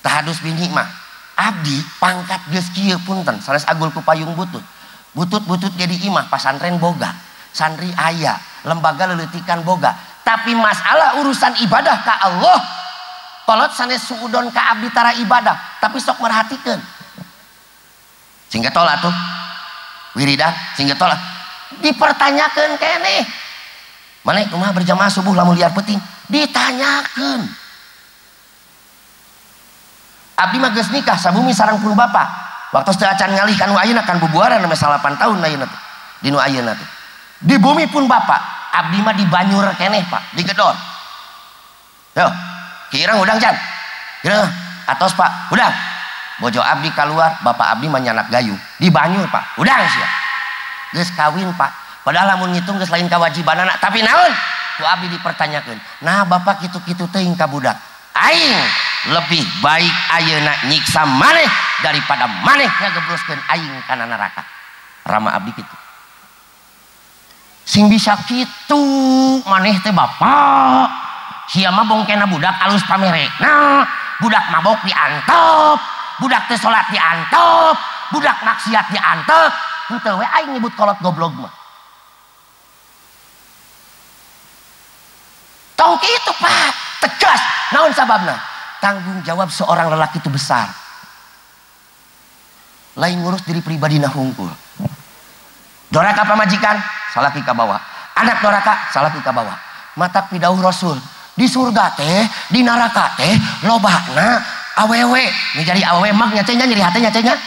Tahadus bini mah abdi pangkat geus kieu punten sanes agul ku payung butut. Butut-butut jadi imah pasantren boga, santri aya, lembaga leletikan boga. Tapi masalah urusan ibadah ka Allah, kolot sanes suudon ka abdi tara ibadah, tapi sok merhatikeun. Sing getol atuh. Wiridan sing getol. Dipertanyakeun keneh. Maneh kumaha berjamaah subuh lamun liar peuting? Ditanyakeun. Abdi mah geus nikah sabumi sareng pun bapak. Waktu teu acan ngalih ka nu ayeuna kan bubuaran sampai 8 tahun ayeuna teh. Di nu ayeuna teh. Di bumi pun bapak, abdi mah dibanyur keneh Pak, digedor. Yo, kirang udang can. Kirang atos Pak, udang. Bojo abdi keluar, bapak abdi mah nyanak gayung. Dibanyur Pak, udang sia. Geus kawin Pak. Padahal lamun ngitung geus lain kewajibanana, tapi naon? Ku abdi dipertanyakeun. Nah, bapak kitu-kitu teuing ka budak. Aing lebih baik ayeuna nyiksa maneh daripada maneh ngagebroskeun aing kana neraka. Rama abdi kitu. Sing bisa kitu maneh teh bapak. Sia mah bongkena budak alus pamerekna, budak mabok diantep, budak teh salat diantep, budak maksiat diantep. Henteu we aing nyebut kolot goblok mah. Tong kitu Pak, tegas. Naon sababna? Tanggung jawab seorang lelaki itu besar. Lain ngurus diri pribadi nah hungkul. Doraka pamajikan, salaki kabawa. Anak doraka, salaki kabawa. Matak pidauh Rasul. Di surga teh, di neraka teh, lobana awewe. Ini jadi awewe mag nyacenya, nyeri hati nyacenya.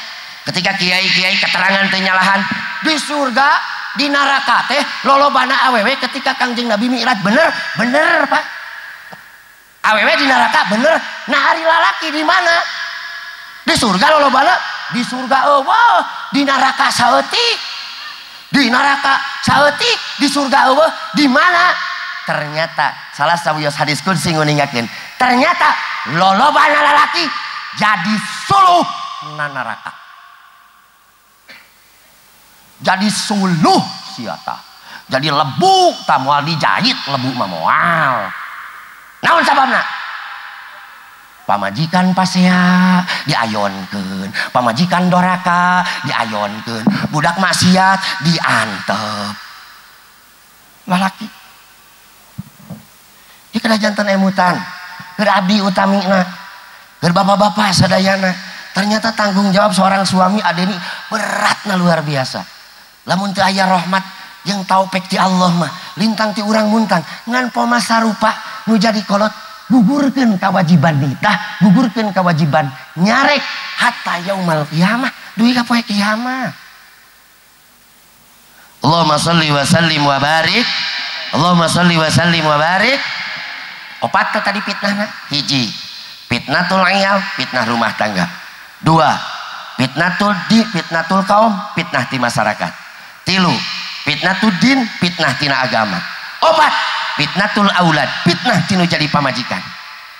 Ketika kiai-kiai keterangan teh nyalahan. Di surga, di neraka teh, lolobana awewe ketika Kangjeng Nabi Mi'raj. Bener, bener Pak. Awewe di neraka bener. Nah hari lalaki di mana? Di surga lolobana, di surga eueuh, di neraka saeutik. Di neraka saeutik, di surga eueuh, di mana? Ternyata salah sawios hadis qudsi nguningakeun. Ternyata lolobana lalaki jadi suluh na neraka. Jadi suluh sia tah. Jadi lebu tah moal dijahit lebu mah moal. Naon sababna? Pamajikan pasea diayonkeun, pamajikan doraka diayonkeun, budak maksiat diantep. Lalaki. kedah janten emutan keur abdi utamina keur bapak-bapak sadayana. Ternyata tanggung jawab seorang suami adeni beratna luar biasa. Lamun teu aya rahmat jeung taufik ti Allah mah lintang ti urang muntang ngan poma sarupa nu jadi kolot gugurkeun kewajiban nitah, gugurkeun kewajiban nyarek hatta yaumal qiyamah dugi ka poe kiamat. Allahumma shalli wa sallim wa barik. Allahumma shalli wa sallim wa barik. Opat tadi fitnahna. Hiji, fitnatul iyal, fitnah rumah tangga. Dua, fitnatul di, fitnatul kaum, fitnah ti masyarakat. Tilu, fitnatul din, fitnah tina agama. Opat, fitnatul aulad, fitnah tinu jadi pamajikan.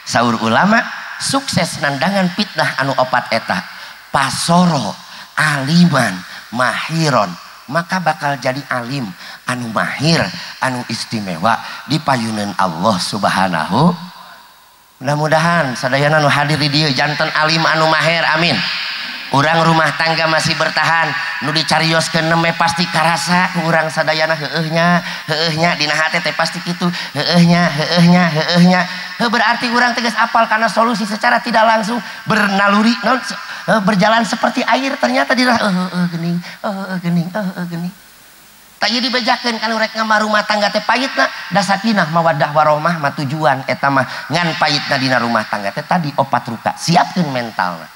Saur ulama, sukses nandangan fitnah anu opat eta pasoro aliman mahiron, maka bakal jadi alim anu mahir anu istimewa di payunan Allah Subhanahu. Mudah-mudahan sadayana nu hadir di dieu janten alim anu mahir, amin. Urang rumah tangga masih bertahan nu dicarioskeun neme pasti karasa ku urang sadayana heueuh nya dina hate teh pasti kitu heueuh nya heueuh nya heueuh nya. Heuh berarti urang tegas apal karena solusi secara tidak langsung bernaluri naon berjalan seperti air ternyata dina heueuh geuning heueuh geuning heueuh geuning. Tah ieu dibejakeun kana rek ngamar rumah tangga teh pahitna da sakinah mawaddah warahmah mah tujuan eta mah ngan pahitna dina rumah tangga teh tadi opat ruka siapkeun mentalna.